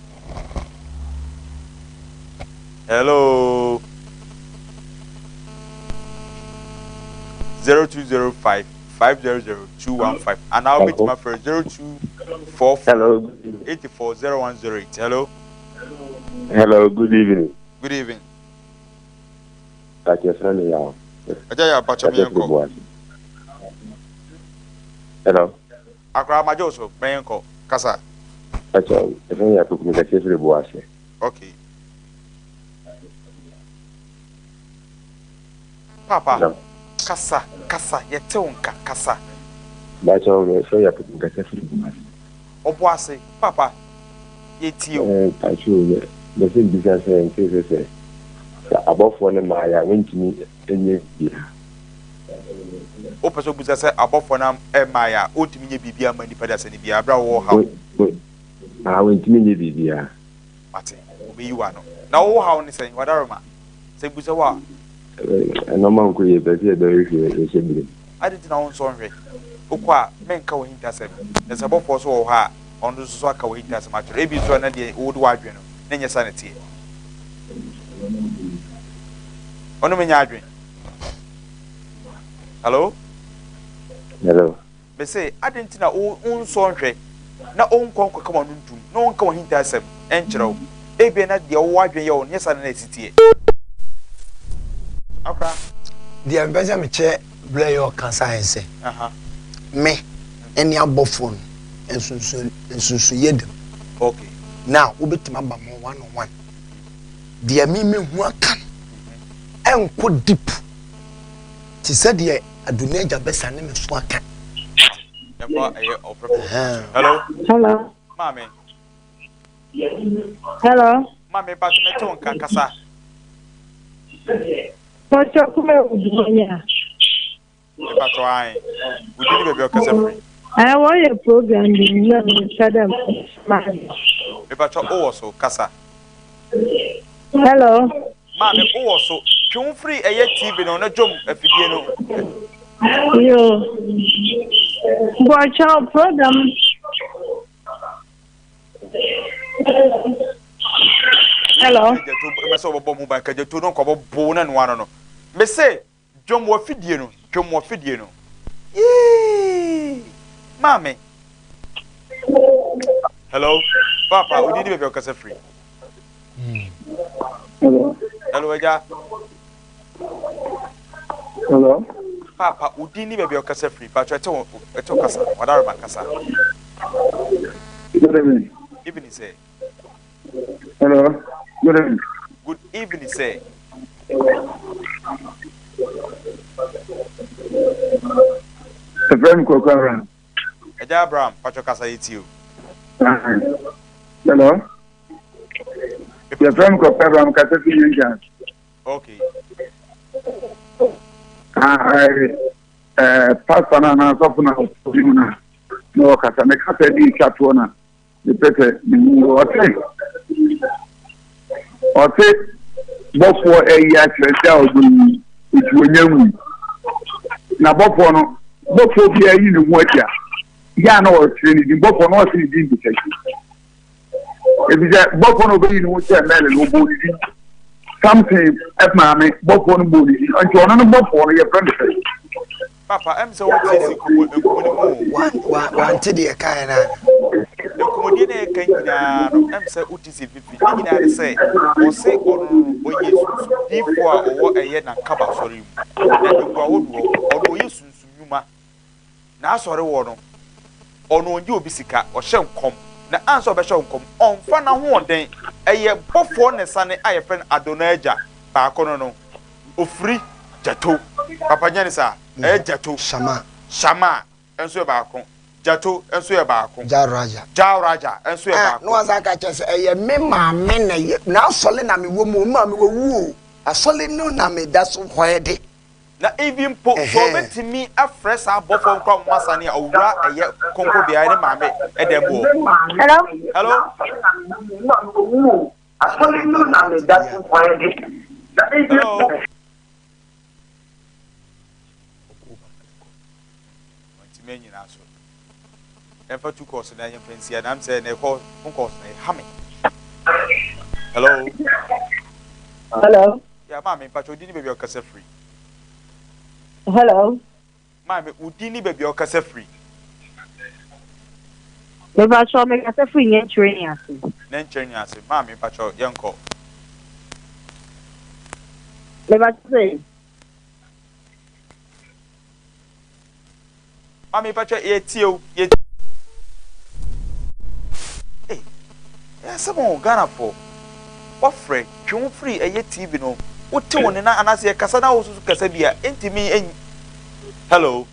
Hello. 0205 500 215 anaa wobɛtumi afrɛ 0244 Hello. 84 0108. Hello. Hello, good evening. Good evening. Pakyɛ frɛ me yaw. Agya yaw pakyɛ me yɛnkɔ. Hello. Akora magye wo so me yɛnkɔ kasa. Pakyɛ ɛfrɛ me yaw kuku kɛseɛ firi Boase. Okay. Paapa, kasa, kasa, yɛte wo nka, kasa. Bakyɛ wo, mefrɛ yɛ apoku nkasa firi Kumasi. Ɔboase, paapa. Yɛtie o. Eh, pacho, me mepɛ sɛ mbisa sɛ nte sɛ sɛ sɛ abɔfoɔ no mmaeɛ a wontumi nyɛ biribiara. Wopɛ sɛ wobisa sɛ abɔfoɔ no mmaeɛ a wontumi nyɛ biribiara mma nnipa dasani biara berɛ a wowɔ haw? Wo, wo, ah, wontumi nyɛ biribiara. Mate, wɔbɛyi wo ano. Na wo haw ne sɛn? Wadaroma, sɛ mebisa wo a. Nnoɔma nkɔ yie, pɛ sɛ yɛbɛhwehwɛ yɛn hyɛberɛ mu. Adɛn nti na wonsɔ nhwɛ? Wokɔ a, menka w'ahintasɛm. Na sɛ bɔfoɔ nso wɔ hɔ a, ɔno nso so aka w'ahintasɛm akyerɛ wo. Ebi nso a na deɛ wode w'adwene no, na ɛnyɛ saa na ɛteɛ. Ɔne me nyɛ adwene. Hello? Hello? Mese, adɛn nti na wonsɔ nhwɛ na wonkɔ nkɔka w'ano ntom na wonka w'ahintasɛm nkyerɛ wo? Ebia na deɛ wowɔ adwene yɛ wo no, nyɛ saa na na ɛsi teɛ. Akora. Deɛ mepɛ sɛ mekyerɛ berɛ yɛ ɔka saa yɛ sɛ, me ne abɔfoɔ no nsunsunyɛ da mu. Okay. Now wobɛtumi aba mo one on one. Deɛ me mehu aka no, ɛnkɔ deep te sɛ deɛ Adonijah bɛsane me so aka. Hello. Hello. Maame. Hello. Maame ba so mete wo nka kasa. Pɔtɔ kuma odumanya. Mepatɔ ae. Wodi ne baabi a ɔkasa firi. Ɛɛ wɔyɛ program bi na mepɛ dɛ ma. Mepatɔ wowɔ so kasa. Hello. Maame wowɔ so. Twe wo firi ɛyɛ TV no na dwom afidie no. Yo. Bɔkyɛw program. Hello. Mɛsɛ wɔbɛbɔ mu ban kagyato no nkɔbɔ bo na noa no no. Mese Dwom w'afidie no, dwom w'afidie no. Yee! Maame. Hello, Papa, odi ni baabi a ɔkasa firi. Hello. Hello, agya. Hello. Papa, odi ni baabi a ɔkasa firi. Patro, ɛte wo, ɛte wo kasa. Wadaroma kasa. Good evening. Evening, sir. Hello. Good evening. Good evening, sir. Efrɛ mi Kwaku Abraham. Ẹja Abraham, pàtó kasa yẹ ti o. Hello. Yɛfrɛ mi Kwaku Abraham kasa fi Nyanka. Okay. Ah, eh, pastor na na asɔfo na ɔfi mu na na ɔkasa ne kasa di twa toɔ na Mepɛ sɛ mehu ɔse ɔse bɔfoɔ ayi akyerɛ sɛ a ɔdɔ yi eti onya nwui na bɔfoɔ no bɔfoɔ bi ayi ne ho adi a yɛ a na ɔkyerɛ ne din bɔfoɔ no ɔse ne din de sɛ efisɛ bɔfoɔ no ɔbɛyi ne ho kyerɛ mɛle no ɔbɔ ne din samson maame bɔfoɔ no bɔ ne din nti ɔno no bɔfoɔ no yɛfrɛ no sɛ Papa, ɛm sɛ wote ase nkɔmmɔ nkɔmmɔ no mu o. Wa wa wante deɛ ɛkaeɛ no ana? Nkɔmmɔdie no a yɛka nyinaa no, ɛm sɛ wote ase mfimfini. Ne nyinaa ne sɛ, ɔse ɔno no, ɔyɛ sunsum diifoɔ a ɔwɔ ɛyɛ Nankaba asɔre mu. Na egu ahodoɔ, ɔno ɔyɛ sunsum nnwuma. N'asɔre wɔ no, ɔno ɔngye obi sika, ɔhyɛ nkɔm. Na ansa ɔbɛhyɛ wo nkɔm, ɔmfa n'ahoɔden, ɛyɛ bɔfoɔ ne sane a yɛfrɛ no Adonajah baako no no, Ofiri Gyato. Papa nyɛ ne saa. Ɛyɛ Gyato. Shama. Shama nso yɛ baako. Gyato nso yɛ baako. Jawraja. Jawraja nso yɛ baako. Na wasan ka kyerɛ sɛ ɛyɛ me maame na ɛyɛ n'asɔle na mewɔ mu o, me maame wawu o, asɔle no na meda so hɔɛ de. Na even mpo sɛ ɔbɛtumi afrɛ saa abɔfoɔ nkora nwoma sane a ɔwura ɛyɛ kronkronbea ne maame ɛdɛm wɔ. Hello. Hello. Asɔre no na meda so kwan de. Hello. Ntumi anyina so. Ɛmfa tu kɔɔso na yɛmfa nsia na sɛ na ɛkɔ ho kɔɔso na ɛha me. Hello. Hello. Ya maame mpakyɛ odi ne baabi a ɔkasa firi. Hello. Maame, wo din ne baabi a wokasa firi? Mepakyɛw, mekasa firi Nyankyerɛni ase. Nyankyerɛni ase. Maame, mepakyɛw, yɛnkɔ. Mepakyɛw sɛ. Maame, mepakyɛw, yɛtie o. Yɛ. Ei, ɛyɛ asɛm o, Ghanafoɔ. Wɔfrɛ, twe wo firi ɛyɛ TV no, wote wo nne na anaasɛ yɛkasa na wo nso kasa bi a, ɛntumi ɛn. Hello.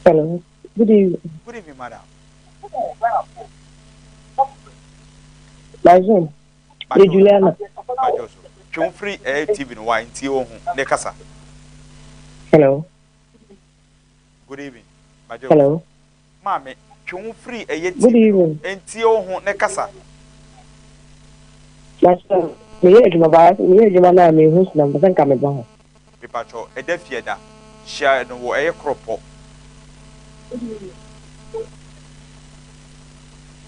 Hello. Good evening. Good evening, madam. Bajo. Ye Juliana. Bajo so. Twe wo firi ɛyɛ TV no wa ntie wo ho ne kasa. Hello. Good evening. Bajo. Hello. Maame, twe wo firi ɛyɛ Good TV no evening. ntie wo ho ne kasa. Bajo. Meyɛ adwuma ba meyɛ adwuma na mehu so na mpɛ sɛ nka meba hɔ. Mepakyɛw, ɛda fie da. Hyia no wɔ ɛyɛ koropɔ.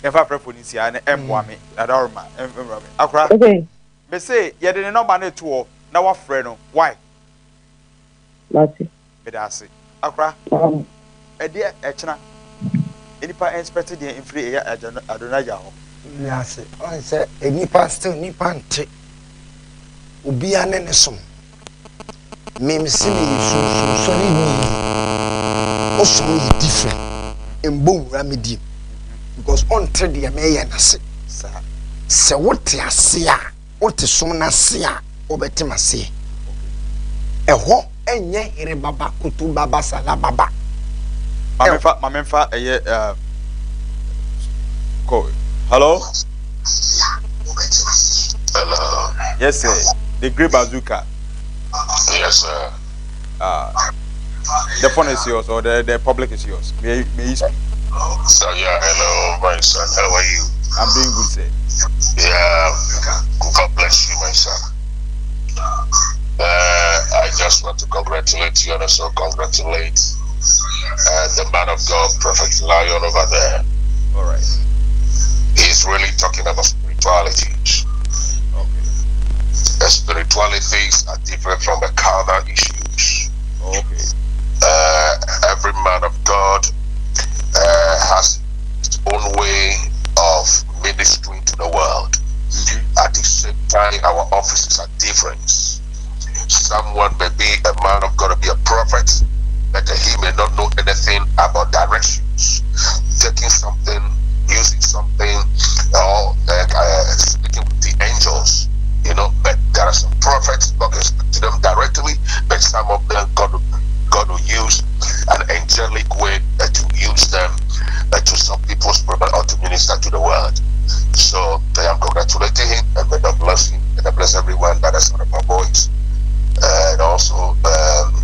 Yɛmfa afrɛfoɔ no nsi ha na ɛmmoa me. Adaworoma, ɛmmoa me. Akora, Okay. mese yɛde ne nɔmba no reto hɔ na wafrɛ no. Why? Mate. Meda ase. Akora, Um, ɛdeɛ ɛkyena nnipa expect deɛ mfiri ɛyɛ Adonijah hɔ. Wiase ɔn sɛ nipa still nipa nte obiara ne ne som memse meyɛ sunsum sɔre nii wo som yɛ different mbɔ wura me diem because ɔnte deɛ meyɛ n'ase. Saa. Sɛ wote ase a, wote som n'ase a, wobɛte m'aseɛ. Ɛhɔ ɛnyɛ here baba koto baba sala baba. Maame fa maame fa ɛyɛ ɛɛ kɔ hello. Hello. Yes sir, the great bazooka. Yes sir. The phone is yours or the public is yours. May you speak. So yeah, hello my son. How are you? I'm doing good, sir. Yeah, God bless you, my son. I just want to congratulate you and also congratulate the man of God, Prophet Lion over there. All right. He's really talking about spiritualities. Okay. The spiritualities are different from the carnal issues. Okay. Every man of God has his own way of ministering to the world. At the same time, our offices are different. Someone may be a man of God, be a prophet, but he may not know anything about directions, taking something, using something, or speaking with the angels, you know. But there are some prophets, God can speak to them directly, but some of them God will use an angelic way to use them to some people's problem or to minister to the world. So I am congratulating him, and may God bless him, and I bless everyone that has heard my voice, and also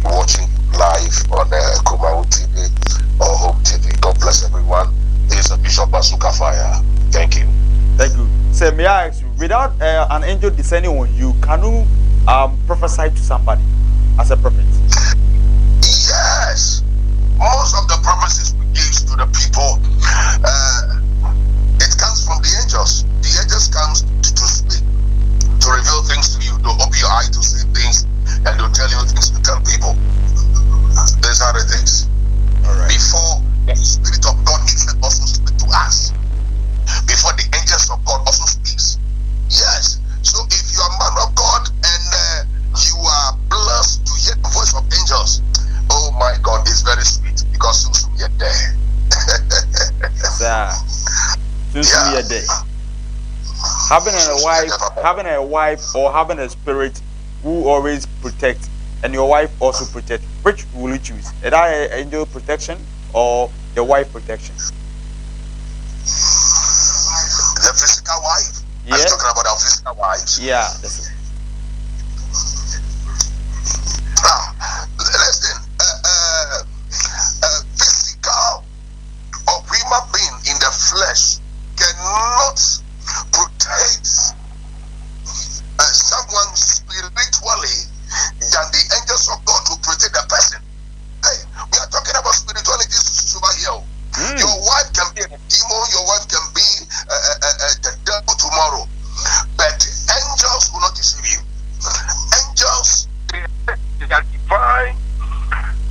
watching live on Kumawu TV or Home TV. God bless everyone. This is Bishop Bazooka Fire. Thank you. Thank you. Sir, may I ask you, without an angel descending on you, can you prophesy to somebody as a prophet? Yes. Most of the prophecies we give to the people, it comes from the angels. The angels comes to speak, to reveal things to you, to open your eye to see things, and to tell you things to tell people. These are the things. All right. Before the Spirit of God itself also speaks to us. Before the angels of God also speaks. Yes. So if you are a man of God and you are blessed to hear the voice of angels, oh my God, it's very sweet because soon you're there. Sir, soon you're there. Having a wife or having a spirit who always protect, and your wife also protect, which will you choose? Is that angel protection or the wife protection? The physical wife? Yeah. I'm talking about our physical wives. Yeah, that's it. Listen, physical or human being in the flesh cannot protect someone spiritually than the angels of God to protect the person. Hey, we are talking about spirituality over here. Your wife can be a demon, your wife can be the devil tomorrow, but angels will not deceive you. Angels, they are divine,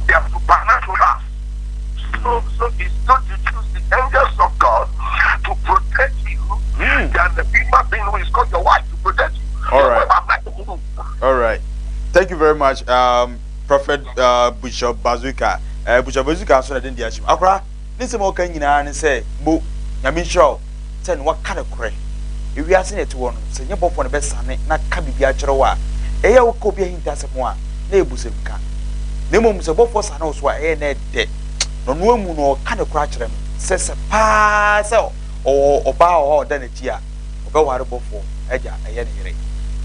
they are supernatural. So it's good to choose the angels of God to protect you than the human being who is called your wife to protect you. All right. All right. Thank you very much, Prophet Bishop Bazooka. Bishop Bazooka, so I didn't hear him. Akra, this mo kan nyina ne say mo nyame nhyira sɛ ne waka ne korɛ ewiase na ɛte hɔ no sɛ nyɛ bɔfo no bɛsane na ka biribi akyerɛ wo a ɛyɛ wo ka obi ahintasɛm a na ɛbu sɛm ka na mmom sɛ bɔfoɔ sane wo so a ɛyɛ na ɛdɛ na ɔno amu no ɔka ne korɛ akyerɛ me sɛ sɛ paa sɛ ɔwɔ ɔbaa wɔ hɔ a ɔda n'akyi a Ɔbɛware bɔfoɔ agya ɛyɛ ne yere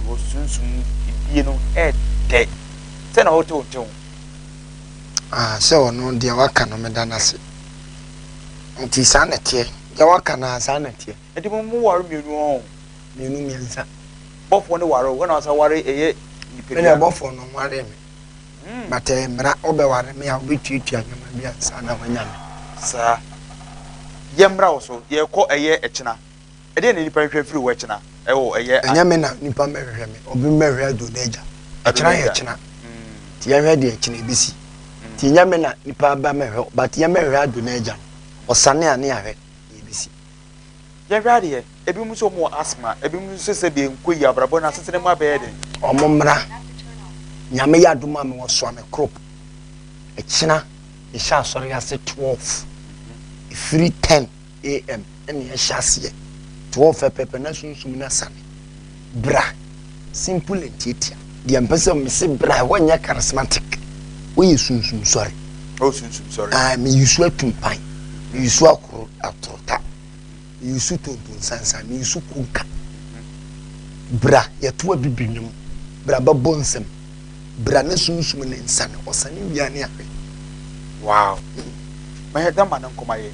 because sunsum die no ɛdɛ sɛ na wote wo nte ho. Ah sɛ ɔno deɛ waka no meda no ase nti saa na ɛteɛ deɛ waka no a saa na ɛteɛ. Nti mo mo ware mienu ɔn. Mienu miensa. Bɔfoɔ no ware wo ɛna wasa ware ɛyɛ nipa biara. Ɛna bɔfoɔ no nwaree me but ɛyɛ mmara wobɛware me a wobɛtuatua nneɛma bi ansa na wanya me. Saa yɛ mmra wo so yɛkɔ ɛyɛ ɛkyena ɛdeɛn na nipa nhwɛ mfiri wo ɛkyena ɛwɔ ɛyɛ. Ɛnyɛ me na nipa mmɛhwehwɛ me obi mmɛhwɛ Ado n'agya ɛkyena yɛ kyena nti yɛnhwɛ deɛ ɛkyena ɛbɛsi nti ɛnyɛ me na nipa ba mmɛhwɛ but yɛmmɛhwɛ Ado n'agya no ɔsane a ne yɛahwɛ deɛ ɛbɛsi. Yɛnhwɛ adeɛ, ebinom nso wɔn wɔ asthma, ebinom nso sɛ deɛ nkɔ yie, abrabɔ no asetena mu abɛyɛ den. Wɔn mmra, Nyame yɛ adom a mewɔ Soame Krop, ɛkyena yɛhyɛ asɔre ase 12, ɛfiri 10 AM ɛna yɛhyɛ aseɛ, 12 pɛpɛpɛ na sunsum no asane, bra, simple and tiatia, deɛ mpɛ sɛ mese bra, ɛhɔ nyɛ charismatic, woyɛ sunsum sɔre. Oh, sunsum sɔre. Ah, meyi so atumpan, meyi so akoro atorota. Meyi so tonto nsansan, meyi so konka. Bra, yɛto abibi nnwom. Bra bɛbɔ nsam. Bra na sunsum ne nsane. Ɔsane wia ne ahwɛ. Wow. Mɛhwɛ dɛ ma no nkɔma yɛ.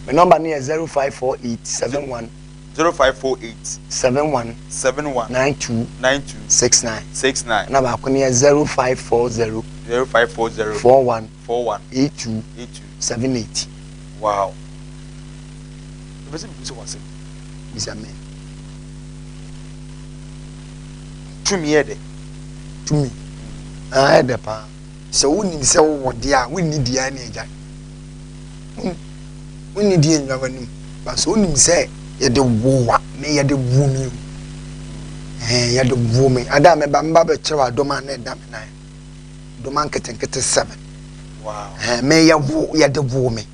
Me nɔmba no yɛ 0548 71. 0548. 71. 71. 92. 92. 69. 69. Ɛna baako no yɛ 0540. 0540. 41. 41. 82. 82. 78. Wow. Mepɛ sɛ mebisa wo asɛm. Bisa me. Tumi yɛ dɛ. Tumi. Ah, ɛyɛ dɛ paa. Sɛ wonim sɛ wowɔ deɛ a, wonni deɛ a ne agyae. Wonni deɛ nnwa w'anim. Ba sɛ wonim sɛ yɛde wo a, me yɛde wo me o. Ɛɛ yɛde wo me. Ada a mɛba mɛba bɛkyerɛ adɔm a na ɛda me nan. Dɔm nketenkete seven. Wow. Ɛɛ me yɛ wo yɛde wo me.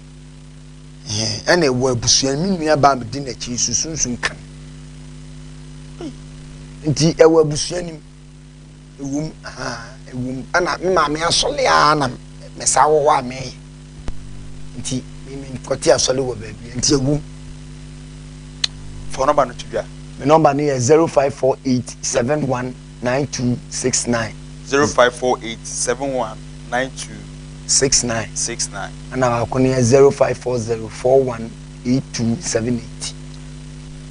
Ɛna ɛwɔ abusua me nua baa medi n'akyi nso sunsum ka me. Nti ɛwɔ abusua nim. Ɛwom ɛwom ɛna me maame asɔle a na me saa wɔ hɔ a meyɛ. Nti me me kɔte asɔle wɔ baabi nti ɛwom. Fa nɔmba no to dwa. Me nɔmba no yɛ 0548 71 9269. 0548 71 92 69. 69. Ɛna baako no yɛ 0540 41 8278.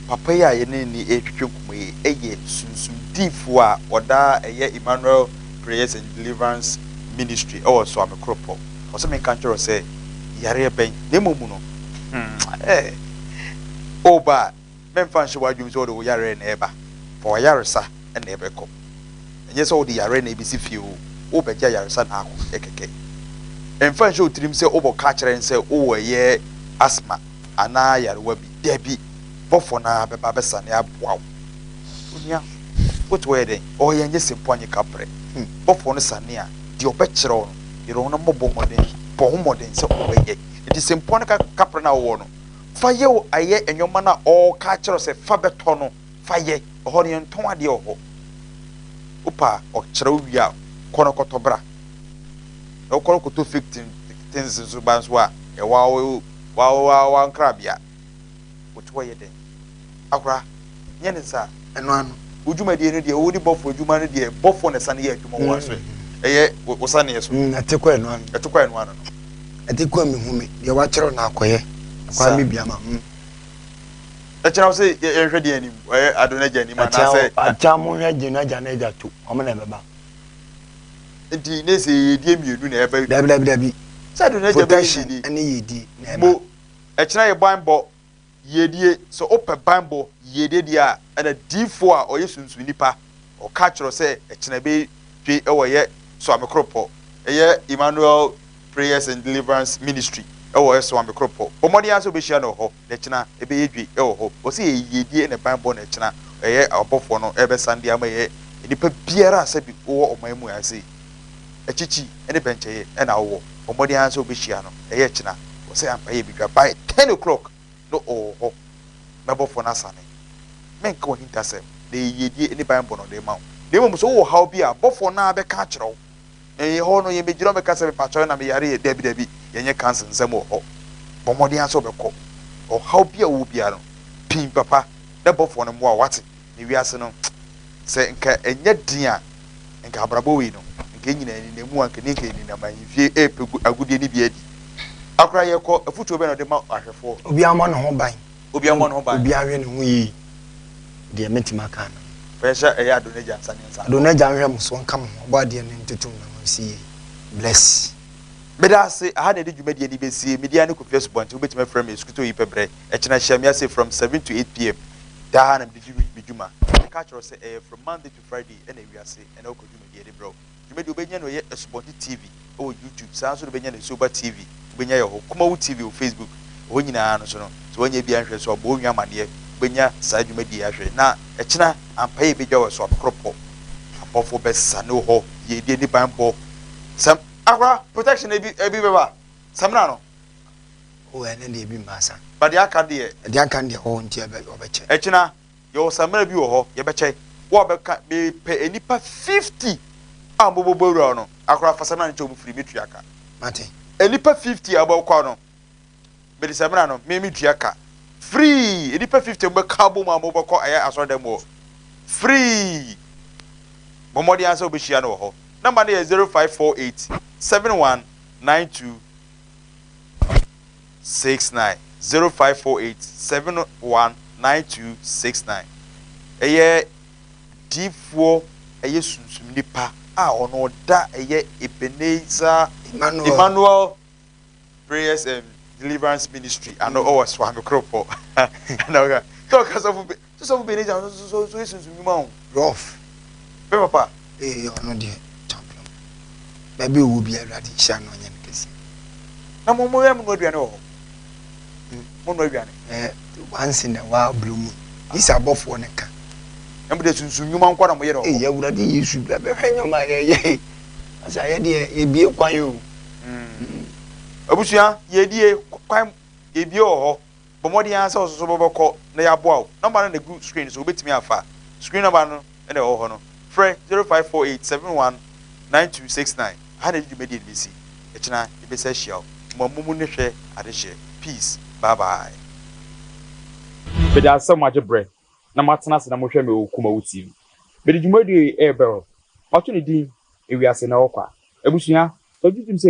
Papa yi a yɛne no retwetwe nkɔmmɔ yi yɛ sunsum diifoɔ a ɔda ɛyɛ Emmanuel Prayers and Deliverance Ministry wɔ Soame Koropɔ. Ɔsɛ menka nkyerɛ wo sɛ yareɛ bɛn na mmom no hmm eh woba a mɛmfa nhyɛ w'adwene mu sɛ wode wo yareɛ na ɛreba. Fa w'ayaresa na ɛbɛkɔ. Ɛnyɛ sɛ wode yareɛ na ɛbɛsi fie oo, worebɛgye ayaresa na akɔ kɛkɛ. Mfa nhyɛ wo tirim sɛ wobɛka akyerɛ no sɛ wowɔ ɛyɛ asthma anaa yarewa bi. Dabi, bɔfoɔ no ara bɛba abɛsane aboa wo. Onua, wote hɔ yɛ dɛn? Ɔɔ yɛnyɛ sɛmpo anyɛ kaprɛ. Bɔfoɔ no sane a, deɛ ɔbɛkyerɛ wo no, yere wo ho na mmɔbɔ mmɔden, bɔ ho mmɔden sɛ wobɛyɛ. Enti sɛmpo ne kaprɛ no a wowɔ no, Fa yɛ o ayɛ nnoɔma no a ɔɔka akyerɛ wo sɛ fa bɛtɔ no fa yɛ, ɛhɔ no yɛntɔn adeɛ wɔ hɔ. Wopɛ a ɔkyerɛ wo wie a kɔ na kɔtɔ bra. Na wokɔ no kɔtɔ fake things nso ba nso a ɛwɔ wo wo wo nkrabea. Wote hɔ yɛ dɛn? Akora, nyɛ ne saa. Ɛno ano. Wo dwumadie no deɛ wo ne bɔfoɔ adwuma no deɛ bɔfoɔ na ɛsane yɛ adwuma wɔ so ɛyɛ wo saneɛ so. Ɛte kɔ ɛno ano. Ɛte kɔ ɛno ano no. Ɛte kɔ mi hu me deɛ wakyerɛw na akɔyɛ akɔ mi bia ma ho. Ɛkyerɛ wo sɛ yɛnhwɛ deɛ anim ɛyɛ ado n'agya anim anaasɛ. Akyɛ mo hwɛ gye n'agya n'agya to wɔn na ɛbɛba. Nti ne sɛ yɛdie mmienu na ɛbɛ. Dabi dabi dabi. Sɛ ado n'agya bɛyɛ protection ɛne yɛdie na ɛba. Mo ɛkyerɛ yɛ ban bɔ Yiedie, sɛ wopɛ banbɔ yiedie deɛ a, ɛna diifoɔ a ɔyɛ sunsum nipa, ɔka kyerɛ wo sɛ ɛkyena bɛ dwe wɔ yɛ Soame Koropɔ, ɛyɛ Emmanuel Prayers and Deliverance Ministry wɔ yɛ Soame Koropɔ. Bɔ mmɔden ara sɛ wobɛhyia no wɔ hɔ, na ɛkyena ɛbɛyɛ dwe wɔ hɔ. Ɔse ɛyɛ yiedie ɛna banbɔ na ɛkyena ɛyɛ abɔfoɔ no ɛbɛsan de ama yɛ nipa biara a sɛbi wowɔ ɔman mu ha sei, akyikyi ne bɛnkyɛeɛ ɛna wowɔ. Bɔ mmɔden ara sɛ wobɛhyia no, ɛyɛ ɛkyena. Ɔsɛ ampa yɛ bedwa by ten o'clock na ɔwɔ hɔ na bɔfoɔ no asane. Menka w'ahintasɛm, na ɛyɛ yiedie ne banbɔ na ɔde rema wo. Na mmom sɛ wowɔ haw bi a, bɔfoɔ no ara bɛka akyerɛ wo. Na yɛn hɔ no, yɛmmɛgyina hɔ mmɛka sɛ mepakyɛw na meyare ɛ, dabi dabi, yɛnyɛ council nsɛm wɔ hɔ. Bɔ mmɔden ara sɛ wobɛkɔ. Ɔhaw bi a wowɔ biara no, pin papa na. Na bɔfoɔ no mmoa wo, wate? Na wiase no, sɛ nka ɛnyɛ den a, nka abrabɔ wei no, nka yɛn nyinaa yɛnenam mu a, nka ne nka yɛnenam ahemfie repɛ agudeɛ no bi adi. Akora yɛkɔ, afotuo bɛn na wode ma ahwɛfoɔ? Obiara mmɔ ne ho ban. Obiara mmɔ ne ho ban. Obiara nhwɛ ne ho yie. Deɛ mɛtumi aka no. Fa yɛnhyɛ ɛyɛ Adonagya nsa ne nsa. Adonagya nhwɛ mo so, ɔnka mo ho, ɔbɔ adeɛ no ntoto mo na mo nsi yie. Bless. Meda ase, aha na yɛde dwumadie no bɛsie, me din ara ne Kofi Asubɔnten, wobɛtumi afrɛ me Asukuto Yi Pɛ Berɛ, ɛkyena hyia me ase from 7 to 8 pm, daa ha na mede di me dwuma. Meka akyerɛ wo sɛ ɛyɛ from Monday to Friday ɛna ewiase ɛna wokɔ dwumadie yɛde brɛ wo. Dwumadie wobɛnya no ɛyɛ Asubɔnten TV ɛwɔ YouTube, saa nso na wobɛnya no Asuoba TV, wobɛnya yɛ hɔ, Kumawu TV wɔ Facebook, ɛhɔ nyinaa no so no, sɛ woannya bi anhwɛ nso a bɔ wo nua amaneɛ, wobɛnya saa dwumadie yi ahwɛ. Na ɛkyena ampa yɛ bɛdwa wɔ Asuakoropɔ, abɔfoɔ bɛsane wo hɔ, yiedie ne banbɔ, sɛ. Akora protection ebi ebi bɛba samina no. Oh ɛno deɛ ebi mma sa. But deɛ aka deɛ. Deɛ aka no deɛ oh nti ɛbɛ ɔbɛkyɛ. Ɛkyina yɛwɔ samina bi wɔ hɔ yɛbɛkyɛ wo a bɛka mepɛ nnipa 50 a wɔbɛbɔ awura hɔ no akora fa samina no kyɛ wɔn firi metua ka. Mate. Nnipa 50 a wɔbɛkɔ no mede samina no me metua ka free nnipa 50 a wɔbɛka abɔ mu a wɔbɛkɔ ɛyɛ asɔredan mu hɔ free bɔ mmɔden ara sɛ wobɛhyia no wɔ hɔ. Number no yɛ 0548 71 92 69 0548 71 92 69 Ɛyɛ diifoɔ ɛyɛ sunsum nipa a ɔno ɔda ɛyɛ Ebenezer Emmanuel Prayers and Deliverance Ministry ano ɔwɔ Suame Koropɔ ɛna ɔka sɛ ɔka sɔfo bi sɛ sɔfo bi ne gya nso so so esunsun nnwuma o. Rough. Bɛ papa. Ee ɔno deɛ champion baabi ɔwɔ bi awurade nhyira no ɔnyɛ no kɛseɛ. Na mo mo yɛ mo no aduane wɔ hɔ mo no aduane. Ɛɛ once in a while blue moon yi sɛ abɔfoɔ no ka. Na mo deɛ sunsun nnwuma nko na mo yɛ no wɔ hɔ. Ee awurade Yesu bra bɛhwɛ nneɛma a yɛyɛ asa yɛ deɛ yɛbie kwan o. Abusua, yɛdie kwan yɛbie wɔ hɔ. Bɔ mmɔden ara sɛ wo nso wobɛkɔ na yɛaboa wo. Nɔmba no na ɛgu screen no so, wobɛtumi afa. Screen nɔmba no na ɛwɔ hɔ no. Frɛ 0548 71 9269. Aha na yɛde dwumadie no bɛsi. Ɛkyena yɛbɛsan ahyia wo. Mo amumu ne hwɛ adehyeɛ. Peace. Bye bye. Meda ase sɛ moagye berɛ na moatena ase na mohwɛ me wɔ Kumawu TV. Mede dwumadie yi rebrɛ wo. Mato ne din Ewiase Na Ɛwɔ Kwa. Abusua, sɛ wogye tom sɛ.